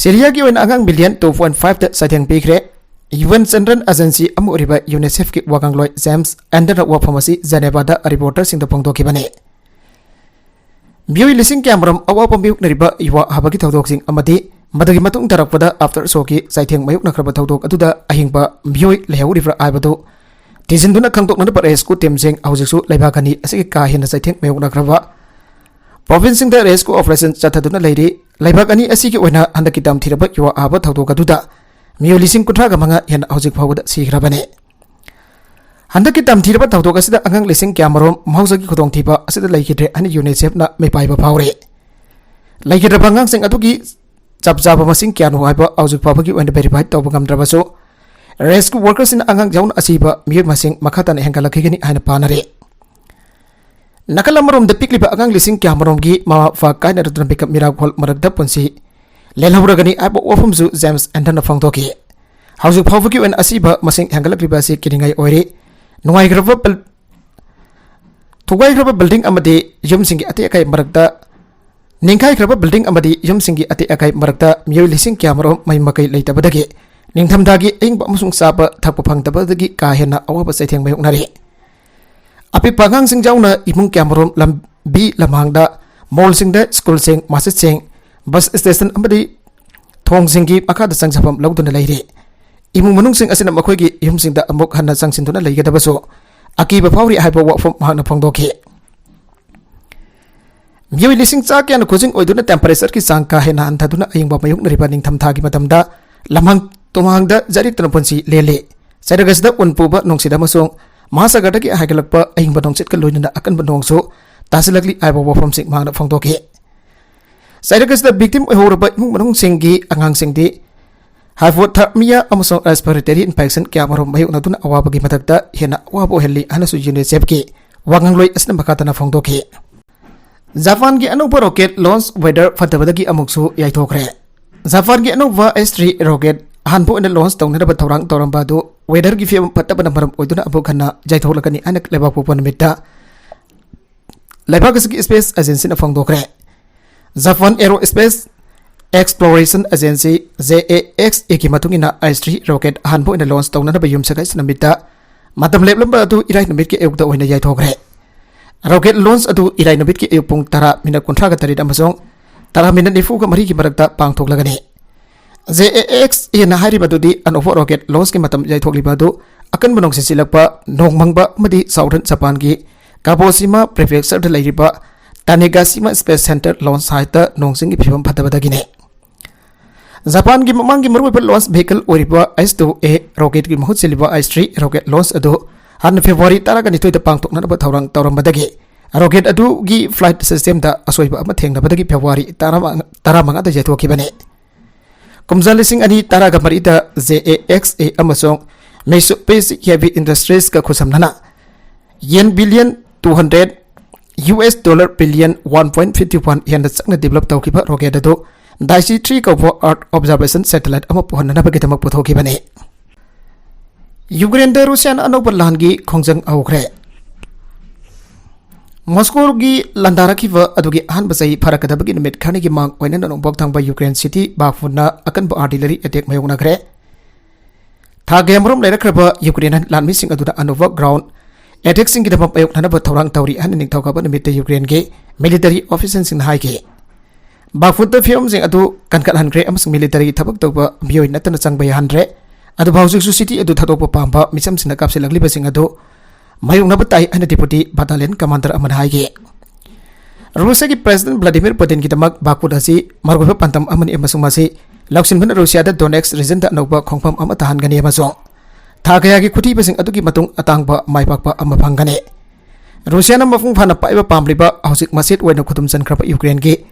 ꯁꯤꯔꯤꯌꯥꯒꯤ ꯑꯣꯏꯅ ꯑꯉꯥꯡ ꯃꯤꯂꯤꯌꯟ ꯇꯨ ꯄꯣꯏꯟ ꯐꯥꯏꯚꯇ ꯆꯩꯊꯦꯡ ꯄꯤꯈ꯭ꯔꯦ꯫ ꯌꯨ ꯑꯦꯟ ꯆꯤꯜꯗ꯭ꯔꯦꯟ ꯑꯦꯖꯦꯟꯁꯤ ꯑꯃ ꯑꯣꯏꯔꯤꯕ ꯌꯨꯅꯤꯁꯦꯐꯀꯤ ꯋꯥꯉꯥꯡꯂꯣꯏ ꯖꯦꯝꯁ ꯑꯦꯟꯗꯔꯅ ꯋꯥꯐꯝ ꯑꯁꯤ ꯖꯦꯅꯦꯚꯥꯗ ꯔꯤꯄꯣꯔꯇꯔꯁꯤꯡꯗ ꯐꯣꯡꯗꯣꯛꯈꯤꯕꯅꯤ꯫ ꯃꯤꯑꯣꯏ ꯂꯤꯁꯤꯡ ꯀꯌꯥꯃꯔꯨꯝ ꯑꯋꯥꯕ ꯃꯥꯌꯣꯛꯅꯔꯤꯕ ꯌꯨꯍꯥ ꯍꯥꯕꯒꯤ ꯊꯧꯗꯣꯛꯁꯤꯡ ꯑꯃꯗꯤ ꯃꯗꯨꯒꯤ ꯃꯇꯨꯡ ꯇꯥꯔꯛꯄꯗ ꯑꯥꯐꯇꯔ ꯁꯣꯛꯀꯤ ꯆꯩꯊꯦꯡ ꯃꯥꯌꯣꯛꯅꯈ꯭ꯔꯕ ꯊꯧꯗꯣꯛ ꯑꯗꯨꯗ ꯑꯍꯤꯡꯕ ꯃꯤꯑꯣꯏ ꯂꯩꯍꯧꯔꯤꯕ꯭ꯔꯥ ꯍꯥꯏꯕꯗꯨ ꯊꯤꯖꯤꯟꯗꯨꯅ ꯈꯪꯗꯣꯛꯅꯅꯕ ꯔꯦꯁꯀ꯭ꯌꯨ ꯇꯤꯝꯁꯤꯡ ꯍꯧꯖꯤꯛꯁꯨ ꯂꯩꯕꯥꯛ ꯑꯅꯤ ꯑꯁꯤꯒꯤ ꯀꯥ ꯍꯦꯟꯅ ꯆꯩꯊꯦꯡ ꯃꯥꯌꯣꯛꯅꯈ꯭ꯔꯕ ꯄ꯭ꯔꯣꯚꯤꯟꯁꯁꯤꯡꯗ ꯔꯦꯁꯀ꯭ꯌꯨ ꯑꯣꯄꯔꯦꯁꯟ ꯆꯠꯊꯗꯨꯅ ꯂꯩꯔꯤ꯫ ꯂꯩꯕꯥꯛ ꯑꯅꯤ ꯑꯁꯤꯒꯤ ꯑꯣꯏꯅ ꯍꯟꯗꯛꯀꯤ ꯇꯝꯊꯤꯔꯕ ꯌꯨꯍꯥ ꯍꯥꯕ ꯊꯧꯗꯣꯛ ꯑꯗꯨꯗ ꯃꯤꯑꯣꯏ ꯂꯤꯁꯤꯡ ꯀꯨꯟꯊ꯭ꯔꯥꯒ ꯃꯉꯥ ꯍꯦꯟꯅ ꯍꯧꯖꯤꯛ ꯐꯥꯎꯕꯗ ꯁꯤꯈ꯭ꯔꯕꯅꯤ꯫ ꯍꯟꯗꯛꯀꯤ ꯇꯝꯊꯤꯔꯕ ꯊꯧꯗꯣꯛ ꯑꯁꯤꯗ ꯑꯉꯥꯡ ꯂꯤꯁꯤꯡ ꯀꯌꯥꯃꯔꯨꯝ ꯃꯍꯧꯁꯥꯒꯤ ꯈꯨꯗꯣꯡꯊꯤꯕ ꯑꯁꯤꯗ ꯂꯩꯈꯤꯗ꯭ꯔꯦ ꯍꯥꯏꯅ ꯌꯨꯅꯤꯁꯦꯐꯅ ꯃꯤꯄꯥꯏꯕ ꯐꯥꯎꯔꯤ꯫ ꯂꯩꯈꯤꯗ꯭ꯔꯕ ꯑꯉꯥꯡꯁꯤꯡ ꯑꯗꯨꯒꯤ ꯆꯞ ꯆꯥꯕ ꯃꯁꯤꯡ ꯀꯌꯥꯅꯣ ꯍꯥꯏꯕ ꯍꯧꯖꯤꯛ ꯐꯥꯎꯕꯒꯤ ꯑꯣꯏꯅ ꯚꯦꯔꯤꯐꯥꯏ ꯇꯧꯕ ꯉꯝꯗ꯭ꯔꯕꯁꯨ, ꯔꯦꯁꯀ꯭ꯌꯨ ꯋꯥꯔꯀꯔꯁꯤꯡꯅ ꯑꯉꯥꯡ ꯌꯥꯎꯅ ꯑꯁꯤꯕ ꯃꯤꯑꯣꯏ ꯃꯁꯤꯡ ꯃꯈꯥ ꯇꯥꯅ ꯍꯦꯟꯒꯠꯂꯛꯈꯤꯒꯅꯤ ꯍꯥꯏꯅ ꯄꯥꯅꯔꯤ꯫ ꯅꯥꯀꯜ ꯑꯃꯔꯣꯝꯗ ꯄꯤꯛꯂꯤꯕ ꯑꯉꯥꯡ ꯂꯤꯁꯤꯡ ꯀꯌꯥꯃꯔꯣꯝꯒꯤ ꯃꯃꯥ ꯃꯄꯥ ꯀꯥꯏꯅꯔꯗꯨꯅ ꯃꯤꯀꯞ ꯃꯤꯔꯥꯛ ꯍꯣꯜ ꯃꯔꯛꯇ ꯄꯨꯟꯁꯤ ꯂꯦꯜꯍꯧꯔꯒꯅꯤ ꯍꯥꯏꯕ ꯋꯥꯐꯝꯁꯨ ꯖꯦꯝꯁ ꯑꯦꯟꯗꯟꯅ ꯐꯣꯡꯗꯣꯛꯈꯤ꯫ ꯍꯧꯖꯤꯛ ꯐꯥꯎꯕꯒꯤ ꯑꯣꯏꯅ ꯑꯁꯤꯕ ꯃꯁꯤꯡ ꯍꯦꯟꯒꯠꯂꯛꯂꯤꯕ ꯑꯁꯤ ꯀꯤꯅꯤꯡꯉꯥꯏ ꯑꯣꯏꯔꯤ꯫ ꯅꯨꯡꯉꯥꯏꯈ꯭ꯔꯕ ꯕꯤꯜ-, ꯊꯨꯒꯥꯏꯈ꯭ꯔꯕ ꯕꯤꯜꯗꯤꯡ ꯑꯃꯗꯤ ꯌꯨꯝꯁꯤꯡꯒꯤ ꯑꯇꯦꯛ ꯑꯀꯥꯏ ꯃꯔꯛꯇ, ꯅꯤꯡꯈꯥꯏꯈ꯭ꯔꯕ ꯕꯤꯜꯗꯤꯡ ꯑꯃꯗꯤ ꯌꯨꯝꯁꯤꯡꯒꯤ ꯑꯇꯦꯛ ꯑꯀꯥꯏ ꯃꯔꯛꯇ ꯃꯤꯑꯣꯏ ꯂꯤꯁꯤꯡ ꯀꯌꯥꯃꯔꯣꯝ ꯃꯩ ꯃꯀꯩ ꯂꯩꯇꯕꯗꯒꯤ ꯅꯤꯡꯊꯝꯊꯥꯒꯤ ꯑꯏꯪꯕ ꯑꯃꯁꯨꯡ ꯆꯥꯕ ꯊꯛꯄ ꯐꯪꯗꯕꯗꯒꯤ ꯀꯥ ꯍꯦꯟꯅ ꯑꯋꯥꯕ ꯆꯩꯊꯦꯡ ꯃꯥꯌꯣꯛꯅꯔꯤ꯫ ꯑꯄꯤꯛꯄ ꯑꯉꯥꯡꯁꯤꯡ ꯌꯥꯎꯅ ꯏꯃꯨꯡ ꯀꯌꯥꯃꯔꯣꯝ ꯂꯝꯕꯤ ꯂꯝꯍꯥꯡꯗ, ꯃꯣꯜꯁꯤꯡꯗ, ꯁ꯭ꯀꯨꯜꯁꯤꯡ, ꯃꯁꯖꯤꯠꯁꯤꯡ, ꯕꯁ ꯁ꯭ꯇꯦꯁꯟ ꯑꯃꯗꯤ ꯊꯣꯡꯁꯤꯡꯒꯤ ꯃꯈꯥꯗ ꯆꯪꯖꯐꯝ ꯂꯧꯗꯨꯅ ꯂꯩꯔꯤ꯫ ꯏꯃꯨꯡ ꯃꯅꯨꯡꯁꯤꯡ ꯑꯁꯤꯅ ꯃꯈꯣꯏꯒꯤ ꯌꯨꯝꯁꯤꯡꯗ ꯑꯃꯨꯛ ꯍꯟꯅ ꯆꯪꯁꯤꯟꯗꯨꯅ ꯂꯩꯒꯗꯕꯁꯨ ꯑꯀꯤꯕ ꯐꯥꯎꯔꯤ ꯍꯥꯏꯕ ꯋꯥꯐꯝ ꯃꯍꯥꯛꯅ ꯐꯣꯡꯗꯣꯛꯈꯤ꯫ ꯃꯤꯑꯣꯏ ꯂꯤꯁꯤꯡ ꯆꯥ ꯀꯌꯥꯅ ꯈꯨꯖꯤꯡ ꯑꯣꯏꯗꯨꯅ temperatureꯒꯤ ꯆꯥꯡ ꯀꯥ ꯍꯦꯟꯅ ꯍꯟꯊꯗꯨꯅ ꯑꯏꯪꯕ ꯃꯥꯌꯣꯛꯅꯔꯤꯕ ꯅꯤꯡꯊꯝꯊꯥꯒꯤ ꯃꯇꯝꯗ ꯂꯝꯍꯥꯡ ꯇꯨꯝꯍꯥꯡꯗ ꯖꯥꯔꯤꯛꯇꯨꯅ ꯄꯨꯟꯁꯤ ꯂꯦꯜꯂꯤ꯫ ꯆꯩꯔꯛ ꯑꯁꯤꯗ ꯎꯟ ꯄꯨꯕ ꯅꯨꯡꯁꯤꯠ ꯑꯃꯁꯨꯡ ꯃꯍꯥꯁꯥꯒꯔꯗꯒꯤ ꯍꯥꯏꯒꯠꯂꯛꯄ ꯑꯏꯪꯕ ꯅꯨꯡꯁꯤꯠꯀ ꯂꯣꯏꯅꯅ ꯑꯀꯟꯕ ꯅꯣꯡꯁꯨ ꯇꯥꯁꯤꯜꯂꯛꯂꯤ ꯍꯥꯏꯕ ꯋꯥꯐꯝꯁꯤꯡ ꯃꯍꯥꯛꯅ ꯐꯣꯡꯗꯣꯛꯈꯤ꯫ ꯆꯩꯔꯛ ꯑꯁꯤꯗ victim ꯑꯣꯏꯍꯧꯔꯕ ꯏꯃꯨꯡ ꯃꯅꯨꯡꯁꯤꯡꯒꯤ ꯑꯉꯥꯡꯁꯤꯡꯗꯤ hypothermia ꯑꯃꯁꯨꯡ respiratory infection ꯀꯌꯥ ꯑꯃꯔꯣꯝ ꯃꯥꯌꯣꯛꯅꯗꯨꯅ ꯑꯋꯥꯕꯒꯤ ꯃꯊꯛꯇ ꯍꯦꯟꯅ ꯑꯋꯥꯕ ꯑꯣꯏꯍꯜꯂꯤ ꯍꯥꯏꯅꯁꯨ UNICEFꯀꯤ ꯋꯥ ꯉꯥꯡꯂꯣꯏ ꯑꯁꯤꯅ ꯃꯈꯥ ꯇꯥꯅ ꯐꯣꯡꯗꯣꯛꯈꯤ꯫ ꯖꯄꯥꯟꯒꯤ ꯑꯅꯧꯕ rocket launch weather ꯐꯠꯇꯕꯗꯒꯤ ꯑꯃꯨꯛꯁꯨ ꯌꯥꯏꯊꯣꯛꯈ꯭ꯔꯦ꯫ ꯖꯄꯥꯟꯒꯤ ꯑꯅꯧꯕ S three rocket ꯑꯍꯥꯟꯕ ꯑꯣꯏꯅ launch ꯇꯧꯅꯅꯕ ꯊꯧꯔꯥꯡ ꯇꯧꯔꯝꯕ ꯑꯗꯨ weatherꯒꯤ ꯐꯤꯕꯝ ꯐꯠꯇꯕꯅ ꯃꯔꯝ ꯑꯣꯏꯗꯨꯅ ꯑꯃꯨꯛ ꯍꯟꯅ ꯌꯥꯏꯊꯣꯛꯂꯛꯀꯅꯤ ꯍꯥꯏꯅ ꯂꯩꯕꯥꯛꯄꯣꯛꯄ ꯅꯨꯃꯤꯠꯇ ꯂꯩꯕꯥꯛ ꯑꯁꯤꯒꯤ space agencyꯅ ꯐꯣꯡꯗꯣꯛꯈ꯭ꯔꯦ꯫ Japan Aerospace Exploration Agency, JAXA ꯒꯤ ꯃꯇꯨꯡ ꯏꯟꯅ S three rocket ꯑꯍꯥꯟꯕ ꯑꯣꯏꯅ launch ꯇꯧꯅꯅꯕ ꯌꯨꯝꯁꯀꯩꯁ ꯅꯨꯃꯤꯠꯇ ꯃꯇꯝ ꯂꯦꯞꯂꯝꯕ ꯑꯗꯨ ꯏꯔꯥꯏ ꯅꯨꯃꯤꯠꯀꯤ ꯑꯌꯨꯛꯇ ꯑꯣꯏꯅ ꯌꯥꯏꯊꯣꯛꯈ꯭ꯔꯦ꯫ Rocket launch ꯑꯗꯨ ꯏꯔꯥꯏ ꯅꯨꯃꯤꯠꯀꯤ ꯑꯌꯨꯛ ꯄꯨꯡ ꯇꯔꯥ minute ꯀꯨꯟꯊ꯭ꯔꯥꯒ ꯇꯔꯦꯠ ꯑꯃꯁꯨꯡ ꯇꯔꯥ minute ꯅꯤꯐꯨꯒ ꯃꯔꯤꯒꯤ ꯃꯔꯛꯇ ꯄꯥꯡꯊꯣꯛꯂꯒꯅꯤ꯫ JAXAꯅ ꯍꯥꯏꯔꯤꯕ ꯑꯗꯨꯗꯤ ꯑꯅꯧꯕ rocket launchꯀꯤ ꯃꯇꯝ ꯌꯥꯏꯊꯣꯛꯂꯤꯕ ꯑꯗꯨ ꯑꯀꯟꯕ ꯅꯣꯡ ꯁꯤꯠꯆꯤꯜꯂꯛꯄ, ꯅꯣꯡ ꯃꯪꯕ ꯑꯃꯗꯤ Southern Japanꯒꯤ Kagoshima Prefectureꯗ ꯂꯩꯔꯤꯕ Tanegashima Space Center launch siteꯇ ꯅꯣꯡ ꯆꯤꯡꯒꯤ ꯐꯤꯕꯝ ꯐꯠꯇꯕꯗꯒꯤꯅꯤ꯫ ꯖꯄꯥꯟꯒꯤ ꯃꯃꯥꯡꯒꯤ ꯃꯔꯨꯑꯣꯏꯕ launch vehicle ꯑꯣꯏꯔꯤꯕ S two A rocketꯀꯤ ꯃꯍꯨꯠ ꯁꯤꯜꯂꯤꯕ S three rocket launch ꯑꯗꯨ ꯍꯥꯟꯅ February ꯇꯔꯥꯒ ꯅꯤꯊꯣꯏꯗ ꯄꯥꯡꯊꯣꯛꯅꯅꯕ ꯊꯧꯔꯥꯡ ꯇꯧꯔꯝꯕꯗꯒꯤ rocket ꯑꯗꯨꯒꯤ flight systemꯗ ꯑꯁꯣꯏꯕ ꯑꯃ ꯊꯦꯡꯅꯕꯗꯒꯤ February ꯇꯔꯥꯃꯉꯥꯗ ꯌꯩꯊꯣꯛꯈꯤꯕꯅꯤ꯫ ꯀꯨꯝꯖꯥ ꯂꯤꯁꯤꯡ ꯑꯅꯤ ꯇꯔꯥꯒ ꯃꯔꯤꯗ JAXA ꯑꯃꯁꯨꯡ Mitsubishi Heavy Industriesꯀ ꯈꯨꯠꯁꯝꯅꯅ yen billion two hundred U S dollar billion one point fifty one ꯍꯦꯟꯅ ꯆꯪꯅ ꯗꯤꯕꯂꯞ ꯇꯧꯈꯤꯕ ꯔꯣꯀꯦꯠ ꯑꯗꯨ ꯗꯥꯏꯁꯤ ꯊ꯭ꯔꯤ ꯀꯧꯕ ꯑꯔꯊ ꯑꯣꯕꯖꯥꯔꯕꯦꯁꯟ ꯁꯦꯇꯦꯂꯥꯏꯠ ꯑꯃ ꯄꯨꯍꯟꯅꯅꯕꯒꯤꯗꯃꯛ ꯄꯨꯊꯣꯛꯈꯤꯕꯅꯤ꯫ ꯌꯨꯀ꯭ꯔꯦꯟꯗ ꯔꯨꯁꯤꯌꯥꯅ ꯑꯅꯧꯕ ꯂꯥꯟꯒꯤ ꯈꯣꯡꯖꯪ ꯍꯧꯈ꯭ꯔꯦ꯫ ꯃꯣꯁꯀꯣꯒꯤ ꯂꯥꯟꯗꯥꯔꯛꯈꯤꯕ ꯑꯗꯨꯒꯤ ꯑꯍꯥꯟꯕ ꯆꯍꯤ ꯐꯥꯔꯛꯀꯗꯕꯒꯤ ꯅꯨꯃꯤꯠ ꯈꯔꯅꯤꯒꯤ ꯃꯥꯡ ꯑꯣꯏꯅ ꯅꯣꯡꯄꯣꯛ ꯊꯪꯕ ꯌꯨꯀ꯭ꯔꯦꯟ ꯁꯤꯇꯤ ꯕꯥꯈꯃꯨꯠꯅ ꯑꯀꯟꯕ ꯑꯥꯔꯇꯤꯂꯔꯤ ꯑꯦꯇꯦꯛ ꯃꯥꯌꯣꯛꯅꯈ꯭ꯔꯦ꯫ ꯊꯥ ꯀꯌꯥꯃꯔꯨꯝ ꯂꯩꯔꯛꯈ꯭ꯔꯕ ꯌꯨꯀ꯭ꯔꯦꯟ ꯂꯥꯟꯃꯤꯁꯤꯡ ꯑꯗꯨꯅ ꯑꯅꯧꯕ ꯒ꯭ꯔꯥꯎꯟ ꯑꯦꯇꯦꯛꯁꯤꯡꯒꯤꯗꯃꯛ ꯃꯥꯌꯣꯛꯅꯅꯕ ꯊꯧꯔꯥꯡ ꯇꯧꯔꯤ ꯍꯥꯏꯅ ꯅꯤꯡꯊꯧꯀꯥꯕ ꯅꯨꯃꯤꯠꯇ ꯌꯨꯀ꯭ꯔꯦꯟꯒꯤ ꯃꯤꯂꯤꯇꯔꯤ ꯑꯣꯐꯤꯁꯤꯌꯦꯜꯁꯤꯡꯅ ꯍꯥꯏꯈꯤ꯫ ꯕꯥꯈꯃꯨꯠꯇ ꯐꯤꯕꯝꯁꯤꯡ ꯑꯗꯨ ꯀꯟꯈꯠꯍꯟꯈ꯭ꯔꯦ ꯑꯃꯁꯨꯡ ꯃꯤꯂꯤꯇꯔꯤ ꯊꯕꯛ ꯇꯧꯕ ꯃꯤꯑꯣꯏ ꯅꯠꯇꯅ ꯆꯪꯕ ꯌꯥꯍꯟꯗ꯭ꯔꯦ꯫ ꯑꯗꯨꯕꯨ ꯍꯧꯖꯤꯛꯁꯨ ꯁꯤꯇꯤ ꯑꯗꯨ ꯊꯥꯗꯣꯛꯄ ꯄꯥꯝꯕ ꯃꯤꯆꯝꯁꯤꯡꯅ ꯀꯥꯞꯁꯤꯜꯂꯛꯂꯤꯕꯁꯤꯡ ꯑꯗꯨ ꯃꯥꯌꯣꯛꯅꯕ ꯇꯥꯏ ꯍꯥꯏꯅ ꯗꯦꯄꯨꯇꯤ ꯕꯥꯇꯥꯂꯤꯌꯟ ꯀꯃꯥꯟꯗꯔ ꯑꯃꯅ ꯍꯥꯏꯈꯤ꯫ ꯔꯨꯁꯤꯌꯥꯒꯤ ꯄ꯭ꯔꯦꯁꯤꯗꯦꯟꯠ ꯚ꯭ꯂꯥꯗꯤꯃꯤꯔ ꯄꯨꯇꯤꯟꯒꯤꯗꯃꯛ ꯕꯥꯈꯃꯨꯠ ꯑꯁꯤ ꯃꯔꯨꯑꯣꯏꯕ ꯄꯥꯟꯗꯝ ꯑꯃꯅꯤ ꯑꯃꯁꯨꯡ ꯃꯁꯤ ꯂꯧꯁꯤꯟꯕꯅ ꯔꯨꯁꯤꯌꯥꯗ ꯗꯣꯅꯦꯠꯁ ꯔꯤꯖꯟꯗ ꯑꯅꯧꯕ ꯈꯣꯡꯐꯝ ꯑꯃ ꯇꯥꯍꯟꯒꯅꯤ ꯑꯃꯁꯨꯡ ꯊꯥ ꯀꯌꯥꯒꯤ ꯈꯨꯊꯤꯕꯁꯤꯡ ꯑꯗꯨꯒꯤ ꯃꯇꯨꯡ ꯑꯇꯥꯡꯕ ꯃꯥꯏꯄꯥꯛꯄ ꯑꯃ ꯐꯪꯒꯅꯤ꯫ ꯔꯨꯁꯤꯌꯥꯅ ꯃꯄꯨꯡ ꯐꯥꯅ ꯄꯥꯏꯕ ꯄꯥꯝꯂꯤꯕ ꯍꯧꯖꯤꯛ ꯃꯆꯦꯠ ꯑꯣꯏꯅ ꯈꯨꯗꯨꯝ ꯆꯟꯈ꯭ꯔꯕ ꯌꯨꯀ꯭ꯔꯦꯟꯒꯤ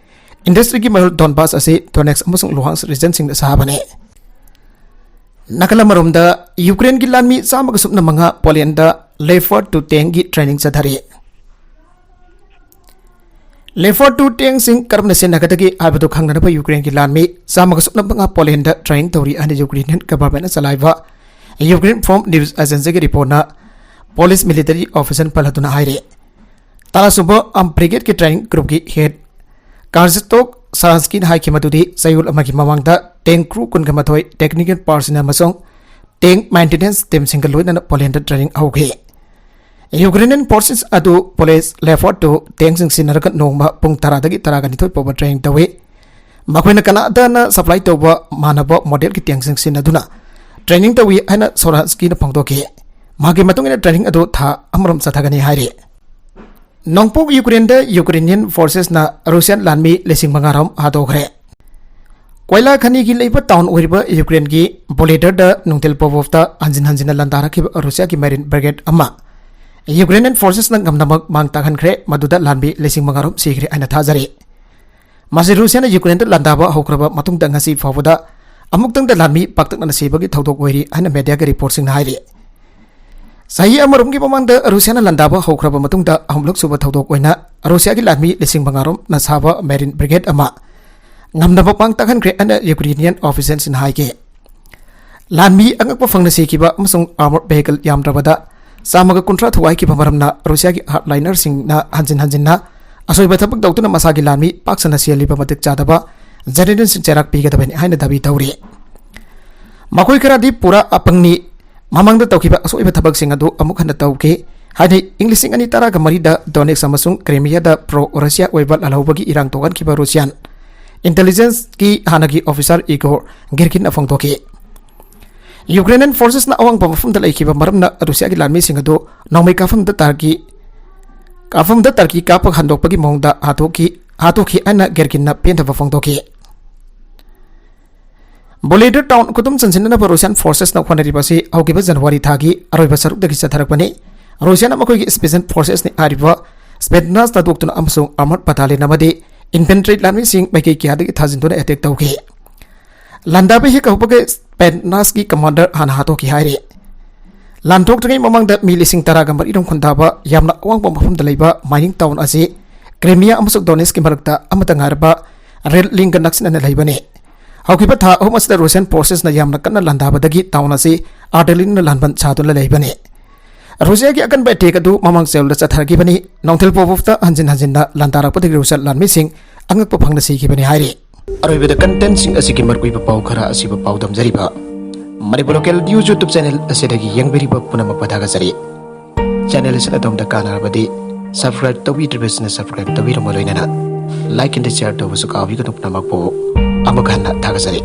ꯏꯟꯗꯁꯇ꯭ꯔꯤꯒꯤ ꯃꯌꯣꯜ ꯗꯣꯟꯕꯥꯁ ꯑꯁꯤ ꯗꯣꯅꯦꯠꯁ ꯑꯃꯁꯨꯡ ꯂꯨꯍꯥꯟꯁ ꯔꯤꯖꯟꯁꯤꯡꯗ ꯁꯥꯕꯅꯤ꯫ ꯅꯥꯀꯜ ꯑꯃꯔꯣꯝꯗ ꯌꯨꯀ꯭ꯔꯦꯟꯒꯤ ꯂꯥꯟꯃꯤ ꯆꯥꯝꯃꯒ ꯁꯨꯞꯅ ꯃꯉꯥ ꯄꯣꯂꯦꯟꯗ ꯂꯦꯐꯔ ꯇꯨ ꯇꯦꯡꯒꯤ ꯇ꯭ꯔꯦꯅꯤꯡ ꯆꯠꯊꯔꯤ꯫ ꯂꯦꯐꯔ ꯇꯨ ꯇꯦꯡꯁꯤꯡ ꯀꯔꯝꯅ ꯁꯤꯖꯤꯟꯅꯒꯗꯒꯦ ꯍꯥꯏꯕꯗꯨ ꯈꯪꯅꯅꯕ ꯌꯨꯀ꯭ꯔꯦꯟꯒꯤ ꯂꯥꯟꯃꯤ ꯆꯥꯝꯃꯒ ꯁꯨꯞꯅ ꯃꯉꯥ ꯄꯣꯂꯦꯟꯗ ꯇ꯭ꯔꯦꯅꯤꯡ ꯇꯧꯔꯤ ꯍꯥꯏꯅ ꯌꯨꯀ꯭ꯔꯦꯅꯤꯌꯟ ꯒꯚꯔꯟꯃꯦꯟꯠꯅ ꯆꯂꯥꯏꯕ ꯌꯨꯀ꯭ꯔꯦꯟ ꯐꯣꯝ ꯅ꯭ꯌꯨꯁ ꯑꯦꯖꯦꯟꯁꯤꯒꯤ ꯔꯤꯄꯣꯔꯠꯅ ꯄꯣꯂꯤꯁ ꯃꯤꯂꯤꯇꯔꯤ ꯑꯣꯐꯤꯁꯔ ꯄꯜꯂꯗꯨꯅ ꯍꯥꯏꯔꯤ꯫ ꯇꯔꯥꯁꯨꯕ ꯑꯥꯔꯝ ꯕ꯭ꯔꯤꯒꯦꯗꯀꯤ ꯇ꯭ꯔꯦꯅꯤꯡ ꯒ꯭ꯔꯨꯞꯀꯤ ꯍꯦꯗ ꯀꯥꯔꯖꯇꯣꯛ ꯁꯥꯔꯥꯟꯁꯀꯤꯅ ꯍꯥꯏꯈꯤ ꯃꯗꯨꯗꯤ ꯆꯌꯣꯜ ꯑꯃꯒꯤ ꯃꯃꯥꯡꯗ ꯇꯦꯡ ꯀ꯭ꯔꯨ ꯀꯨꯟꯒ ꯃꯥꯊꯣꯏ, ꯇꯦꯛꯅꯤꯀꯦꯜ ꯄꯥꯔꯁꯟ ꯑꯃꯁꯨꯡ ꯇꯦꯡ ꯃꯦꯟꯇꯦꯅꯦꯟꯁ ꯇꯤꯝꯁꯤꯡꯒ ꯂꯣꯏꯅꯅ ꯄꯣꯂꯦꯟꯗ ꯇ꯭ꯔꯦꯅꯤꯡ ꯍꯧꯈꯤ꯫ ꯌꯨꯀ꯭ꯔꯦꯅꯤꯌꯟ ꯐꯣꯔꯁꯦꯁ ꯑꯗꯨ ꯄꯣꯂꯤꯁ ꯂꯦꯐꯔ ꯇꯨ ꯇꯦꯡꯁꯤꯡ ꯁꯤꯖꯤꯟꯅꯔꯒ ꯅꯣꯡꯃ ꯄꯨꯡ ꯇꯔꯥꯗꯒꯤ ꯇꯔꯥꯒ ꯅꯤꯊꯣꯏ ꯐꯥꯎꯕ ꯇ꯭ꯔꯦꯅꯤꯡ ꯇꯧꯏ꯫ ꯃꯈꯣꯏꯅ ꯀꯅꯥꯗꯥꯅ ꯁꯄ꯭ꯂꯥꯏ ꯇꯧꯕ ꯃꯥꯟꯅꯕ ꯃꯣꯗꯦꯜꯒꯤ ꯇꯦꯡꯁꯤꯡ ꯁꯤꯖꯤꯟꯅꯗꯨꯅ ꯇ꯭ꯔꯦꯅꯤꯡ ꯇꯧꯏ ꯍꯥꯏꯅ ꯁꯣꯔꯥꯟꯁꯀꯤꯅ ꯐꯣꯡꯗꯣꯛꯈꯤ꯫ ꯃꯍꯥꯛꯀꯤ ꯃꯇꯨꯡ ꯏꯟꯅ ꯇ꯭ꯔꯦꯅꯤꯡ ꯑꯗꯨ ꯊꯥ ꯑꯃꯔꯣꯝ ꯆꯠꯊꯒꯅꯤ ꯍꯥꯏꯔꯤ꯫ ꯅꯣꯡꯄꯣꯛ ꯌꯨꯀ꯭ꯔꯦꯟꯗ ꯌꯨꯀ꯭ꯔꯦꯅꯤꯌꯟ ꯐꯣꯔꯁꯦꯁꯅ ꯔꯨꯁꯤꯌꯟ ꯂꯥꯟꯃꯤ ꯂꯤꯁꯤꯡ ꯃꯉꯥ ꯔꯣꯝ ꯍꯥꯠꯇꯣꯛꯈ꯭ꯔꯦ꯫ ꯀꯣꯏꯂꯥ ꯈꯅꯤꯒꯤ ꯂꯩꯕ ꯇꯥꯎꯟ ꯑꯣꯏꯔꯤꯕ ꯌꯨꯀ꯭ꯔꯦꯟꯒꯤ ꯕꯣꯂꯦꯗꯔꯗ ꯅꯨꯡꯊꯤꯜ ꯄꯣꯕꯣꯞꯇ ꯍꯟꯖꯤꯟ ꯍꯟꯖꯤꯟꯅ ꯂꯥꯟꯗꯥꯔꯛꯈꯤꯕ ꯔꯨꯁꯤꯌꯥꯒꯤ ꯃꯦꯔꯤꯟ ꯕ꯭ꯔꯤꯒꯦꯗ ꯑꯃ ꯌꯨꯀ꯭ꯔꯦꯅꯤꯌꯟ ꯐꯣꯔꯁꯦꯁꯅ ꯉꯝꯅꯃꯛ ꯃꯥꯡ ꯇꯥꯛꯍꯟꯈ꯭ꯔꯦ, ꯃꯗꯨꯗ ꯂꯥꯟꯃꯤ ꯂꯤꯁꯤꯡ ꯃꯉꯥ ꯔꯣꯝ ꯁꯤꯈ꯭ꯔꯦ ꯍꯥꯏꯅ ꯊꯥꯖꯔꯤ꯫ ꯃꯁꯤ ꯔꯨꯁꯤꯌꯥꯅ ꯌꯨꯀ꯭ꯔꯦꯟꯗ ꯂꯥꯟꯗꯥꯕ ꯍꯧꯈ꯭ꯔꯕ ꯃꯇꯨꯡꯗ ꯉꯁꯤ ꯐꯥꯎꯕꯗ ꯑꯃꯨꯛꯇꯪꯗ ꯂꯥꯟꯃꯤ ꯄꯥꯛꯇꯛꯅꯅ ꯁꯤꯕꯒꯤ ꯊꯧꯗꯣꯛ ꯑꯣꯏꯔꯤ ꯍꯥꯏꯅ ꯃꯦꯗꯤꯌꯥꯒꯤ ꯔꯤꯄꯣꯔꯠꯁꯤꯡꯅ ꯍꯥꯏꯔꯤ꯫ ꯆꯍꯤ ꯑꯃꯔꯣꯝꯒꯤ ꯃꯃꯥꯡꯗ ꯔꯨꯁꯤꯌꯥꯅ ꯂꯥꯟꯗꯥꯕ ꯍꯧꯈ꯭ꯔꯕ ꯃꯇꯨꯡꯗ ꯑꯍꯨꯝꯂꯛ ꯁꯨꯕ ꯊꯧꯗꯣꯛ ꯑꯣꯏꯅ ꯔꯨꯁꯤꯌꯥꯒꯤ ꯂꯥꯟꯃꯤ ꯂꯤꯁꯤꯡ ꯃꯉꯥꯔꯣꯝꯅ ꯁꯥꯕ ꯃꯦꯔꯤꯟ ꯕ꯭ꯔꯤꯒꯦꯗ ꯑꯃ ꯉꯝꯅꯕ ꯃꯥꯡ ꯇꯥꯛꯍꯟꯈ꯭ꯔꯦ ꯍꯥꯏꯅ ꯌꯨꯀ꯭ꯔꯦꯅꯤꯌꯟ ꯑꯣꯐꯤꯁꯤꯌꯦꯜꯁꯤꯡꯅ ꯍꯥꯏꯈꯤ꯫ ꯂꯥꯟꯃꯤ ꯑꯉꯛꯄ ꯐꯪꯅ ꯁꯤꯈꯤꯕ ꯑꯃꯁꯨꯡ ꯑꯥꯔꯃꯔ ꯚꯦꯍꯤꯀꯜ ꯌꯥꯝꯗ꯭ꯔꯕꯗ ꯆꯥꯝꯃꯒ ꯀꯨꯟꯊ꯭ꯔꯥ ꯊꯨꯒꯥꯏꯈꯤꯕ ꯃꯔꯝꯅ ꯔꯨꯁꯤꯌꯥꯒꯤ ꯍꯥꯔꯗꯂꯥꯏꯅꯔꯁꯤꯡꯅ ꯍꯟꯖꯤꯟ ꯍꯟꯖꯤꯟꯅ ꯑꯁꯣꯏꯕ ꯊꯕꯛ ꯇꯧꯗꯨꯅ ꯃꯁꯥꯒꯤ ꯂꯥꯟꯃꯤ ꯄꯥꯛ ꯁꯟꯅ ꯁꯤꯍꯜꯂꯤꯕ ꯃꯇꯤꯛ ꯆꯥꯗꯕ ꯖꯦꯅꯦꯔꯦꯜꯁꯤꯡ ꯆꯩꯔꯥꯛ ꯄꯤꯒꯗꯕꯅꯤ ꯍꯥꯏꯅ ꯗꯥꯕꯤ ꯇꯧꯔꯤ꯫ ꯃꯈꯣꯏ ꯈꯔꯗꯤ ꯄꯨꯔꯥ ꯑꯄꯪꯅꯤ, ꯃꯃꯥꯡꯗ ꯇꯧꯈꯤꯕ ꯑꯁꯣꯏꯕ ꯊꯕꯛꯁꯤꯡ ꯑꯗꯨ ꯑꯃꯨꯛ ꯍꯟꯅ ꯇꯧꯈꯤ ꯍꯥꯏꯅ ꯏꯪ ꯂꯤꯁꯤꯡ ꯑꯅꯤ ꯇꯔꯥꯒ ꯃꯔꯤꯗ ꯗꯣꯅꯦꯠꯁ ꯑꯃꯁꯨꯡ ꯀ꯭ꯔꯤꯃꯤꯌꯥꯗ ꯄ꯭ꯔꯣ ꯔꯨꯁꯤꯌꯥ ꯑꯣꯏꯕ ꯂꯥꯜꯍꯧꯕꯒꯤ ꯏꯔꯥꯡ ꯊꯣꯛꯍꯟꯈꯤꯕ ꯔꯨꯁꯤꯌꯥꯟ ꯏꯟꯇꯦꯂꯤꯖꯦꯟꯁꯀꯤ ꯍꯥꯟꯅꯒꯤ ꯑꯣꯐꯤꯁꯥꯔ ꯏꯒꯣꯔ ꯒꯤꯔꯀꯤꯟꯅ ꯐꯣꯡꯗꯣꯛꯈꯤ꯫ ꯌꯨꯀ꯭ꯔꯦꯅꯤꯌꯟ ꯐꯣꯔꯁꯦꯁꯅ ꯑꯋꯥꯡꯕ ꯃꯐꯝꯗ ꯂꯩꯈꯤꯕ ꯃꯔꯝꯅ ꯔꯨꯁꯤꯌꯥꯒꯤ ꯂꯥꯟꯃꯤꯁꯤꯡ ꯑꯗꯨ ꯅꯣꯡꯃꯩ ꯀꯥꯞꯐꯝꯗ ꯇꯥꯔꯀꯤ ꯀꯥꯞꯐꯝꯗ ꯇꯥꯔꯀꯤ ꯀꯥꯞꯄ ꯍꯟꯗꯣꯛꯄꯒꯤ ꯃꯑꯣꯡꯗ ꯍꯥꯠꯇꯣꯛꯈꯤ ꯍꯥꯠꯇꯣꯛꯈꯤ ꯍꯥꯏꯅ ꯒꯦꯔꯀꯤꯟꯅ ꯄꯦꯟꯗꯕ ꯐꯣꯡꯗꯣꯛꯈꯤ꯫ ꯕꯣꯂꯦꯗꯔ ꯇꯥꯎꯟ ꯈꯨꯗꯨꯝ ꯆꯟꯁꯤꯟꯅꯅꯕ ꯔꯨꯁꯤꯌꯥꯟ ꯐꯣꯔꯁꯦꯁꯅ ꯍꯣꯠꯅꯔꯤꯕ ꯑꯁꯤ ꯍꯧꯈꯤꯕ ꯖꯅꯋꯥꯔꯤ ꯊꯥꯒꯤ ꯑꯔꯣꯏꯕ ꯁꯔꯨꯛꯇꯒꯤ ꯆꯠꯊꯔꯛꯄꯅꯤ꯫ ꯔꯨꯁꯤꯌꯥꯅ ꯃꯈꯣꯏꯒꯤ ꯁ꯭ꯄꯦꯁꯤꯌꯦꯜ ꯐꯣꯔꯁꯦꯁꯅꯤ ꯍꯥꯏꯔꯤꯕ ꯁ꯭ꯄꯦꯠꯅꯥꯁ ꯊꯥꯗꯣꯛꯇꯨꯅ ꯑꯃꯁꯨꯡ ꯑꯥꯔꯃꯔ ꯕꯇꯥꯂꯤꯌꯟ ꯑꯃꯗꯤ ꯏꯟꯐꯦꯟꯇ꯭ꯔꯤ ꯂꯥꯟꯃꯤꯁꯤꯡ ꯃꯥꯏꯀꯩ ꯀꯌꯥꯗꯒꯤ ꯊꯥꯖꯤꯟꯗꯨꯅ ꯑꯦꯇꯦꯛ ꯇꯧꯈꯤ꯫ ꯂꯥꯟꯗꯥꯕ ꯍꯦꯛ ꯍꯧꯕꯒ ꯁ꯭ꯄꯦꯠꯅꯥꯁꯀꯤ ꯀꯃꯥꯟꯗꯔ ꯍꯥꯟꯅ ꯍꯥꯠꯇꯣꯛꯈꯤ ꯍꯥꯏꯔꯤ꯫ ꯂꯥꯟꯊꯣꯛꯇ꯭ꯔꯤꯉꯩ ꯃꯃꯥꯡꯗ ꯃꯤ ꯂꯤꯁꯤꯡ ꯇꯔꯥꯒ ꯃꯔꯤꯔꯣꯝ ꯈꯨꯟꯗꯥꯕ ꯌꯥꯝꯅ ꯑꯋꯥꯡꯕ ꯃꯐꯝꯗ ꯂꯩꯕ ꯃꯥꯏꯅꯤꯡ ꯇꯥꯎꯟ ꯑꯁꯤ ꯀ꯭ꯔꯤꯃꯤꯌꯥ ꯑꯃꯁꯨꯡ ꯗꯣꯅꯦꯠꯁꯀꯤ ꯃꯔꯛꯇ ꯑꯃꯠꯇ ꯉꯥꯏꯔꯕ ꯔꯦꯜ ꯂꯤꯡꯒ ꯅꯛꯁꯤꯟꯅꯅ ꯂꯩꯕꯅꯤ꯫ ꯍꯧꯈꯤꯕ ꯊꯥ ꯑꯍꯨꯝ ꯑꯁꯤꯗ ꯔꯨꯁꯤꯌꯟ ꯐꯣꯔꯁꯦꯁꯅ ꯌꯥꯝꯅ ꯀꯟꯅ ꯂꯥꯟꯗꯥꯕꯗꯒꯤ ꯇꯥꯎꯟ ꯑꯁꯤ ꯑꯥꯔꯇꯤꯂꯔꯤꯅ ꯂꯥꯟꯕꯟ ꯁꯥꯗꯨꯅ ꯂꯩꯕꯅꯤ꯫ ꯔꯨꯁꯤꯌꯥꯒꯤ ꯑꯀꯟꯕ ꯑꯦꯇꯦꯛ ꯑꯗꯨ ꯃꯃꯥꯡ ꯆꯌꯣꯜꯗ ꯆꯠꯊꯔꯛꯈꯤꯕꯅꯤ꯫ ꯅꯣꯡꯊꯤꯜ ꯄꯣꯕꯣꯐꯇ ꯍꯟꯖꯤꯟ ꯍꯟꯖꯤꯟꯅ ꯂꯥꯟꯗꯥꯔꯛꯄꯗꯒꯤ ꯔꯨꯁꯤꯌꯥ ꯂꯥꯟꯃꯤꯁꯤꯡ ꯑꯉꯛꯄ ꯐꯪꯅ ꯁꯤꯈꯤꯕꯅꯤ ꯍꯥꯏꯔꯤ꯫ ꯑꯔꯣꯏꯕꯗ ꯀꯟꯇꯦꯟꯁꯤꯡ ꯑꯁꯤꯒꯤ ꯃꯔꯨꯑꯣꯏꯕ ꯄꯥꯎ ꯈꯔ ꯑꯁꯤꯕꯨ ꯄꯥꯎꯗꯝꯖꯔꯤꯕ Manipur local news YouTube channel ꯑꯁꯤꯗꯒꯤ ꯌꯦꯡꯕꯤꯔꯤꯕ ꯄꯨꯝꯅꯃꯛꯄꯨ ꯊꯥꯒꯠꯆꯔꯤ꯫ ꯆꯦꯅꯦꯜ ꯑꯁꯤꯅ ꯑꯗꯣꯝꯗ ꯀꯥꯟꯅꯔꯕꯗꯤ ꯁꯕꯁꯀ꯭ꯔꯥꯏꯕ ꯇꯧꯕꯤꯗ꯭ꯔꯤꯕꯁꯤꯅ ꯁꯕꯁꯀ꯭ꯔꯥꯏꯕ ꯇꯧꯕꯤꯔꯝꯕ ꯂꯣꯏꯅꯅ ꯂꯥꯏꯛ ꯑꯦꯟ ꯁꯤꯌꯔ ꯇꯧꯕꯁꯨ ꯀꯥꯎꯕꯤꯒꯅꯨ꯫ ꯄꯨꯝꯅꯃꯛꯄꯨ ꯑꯃꯨꯛ ꯍꯟꯅ ꯊꯥꯒꯠꯆꯔꯤ꯫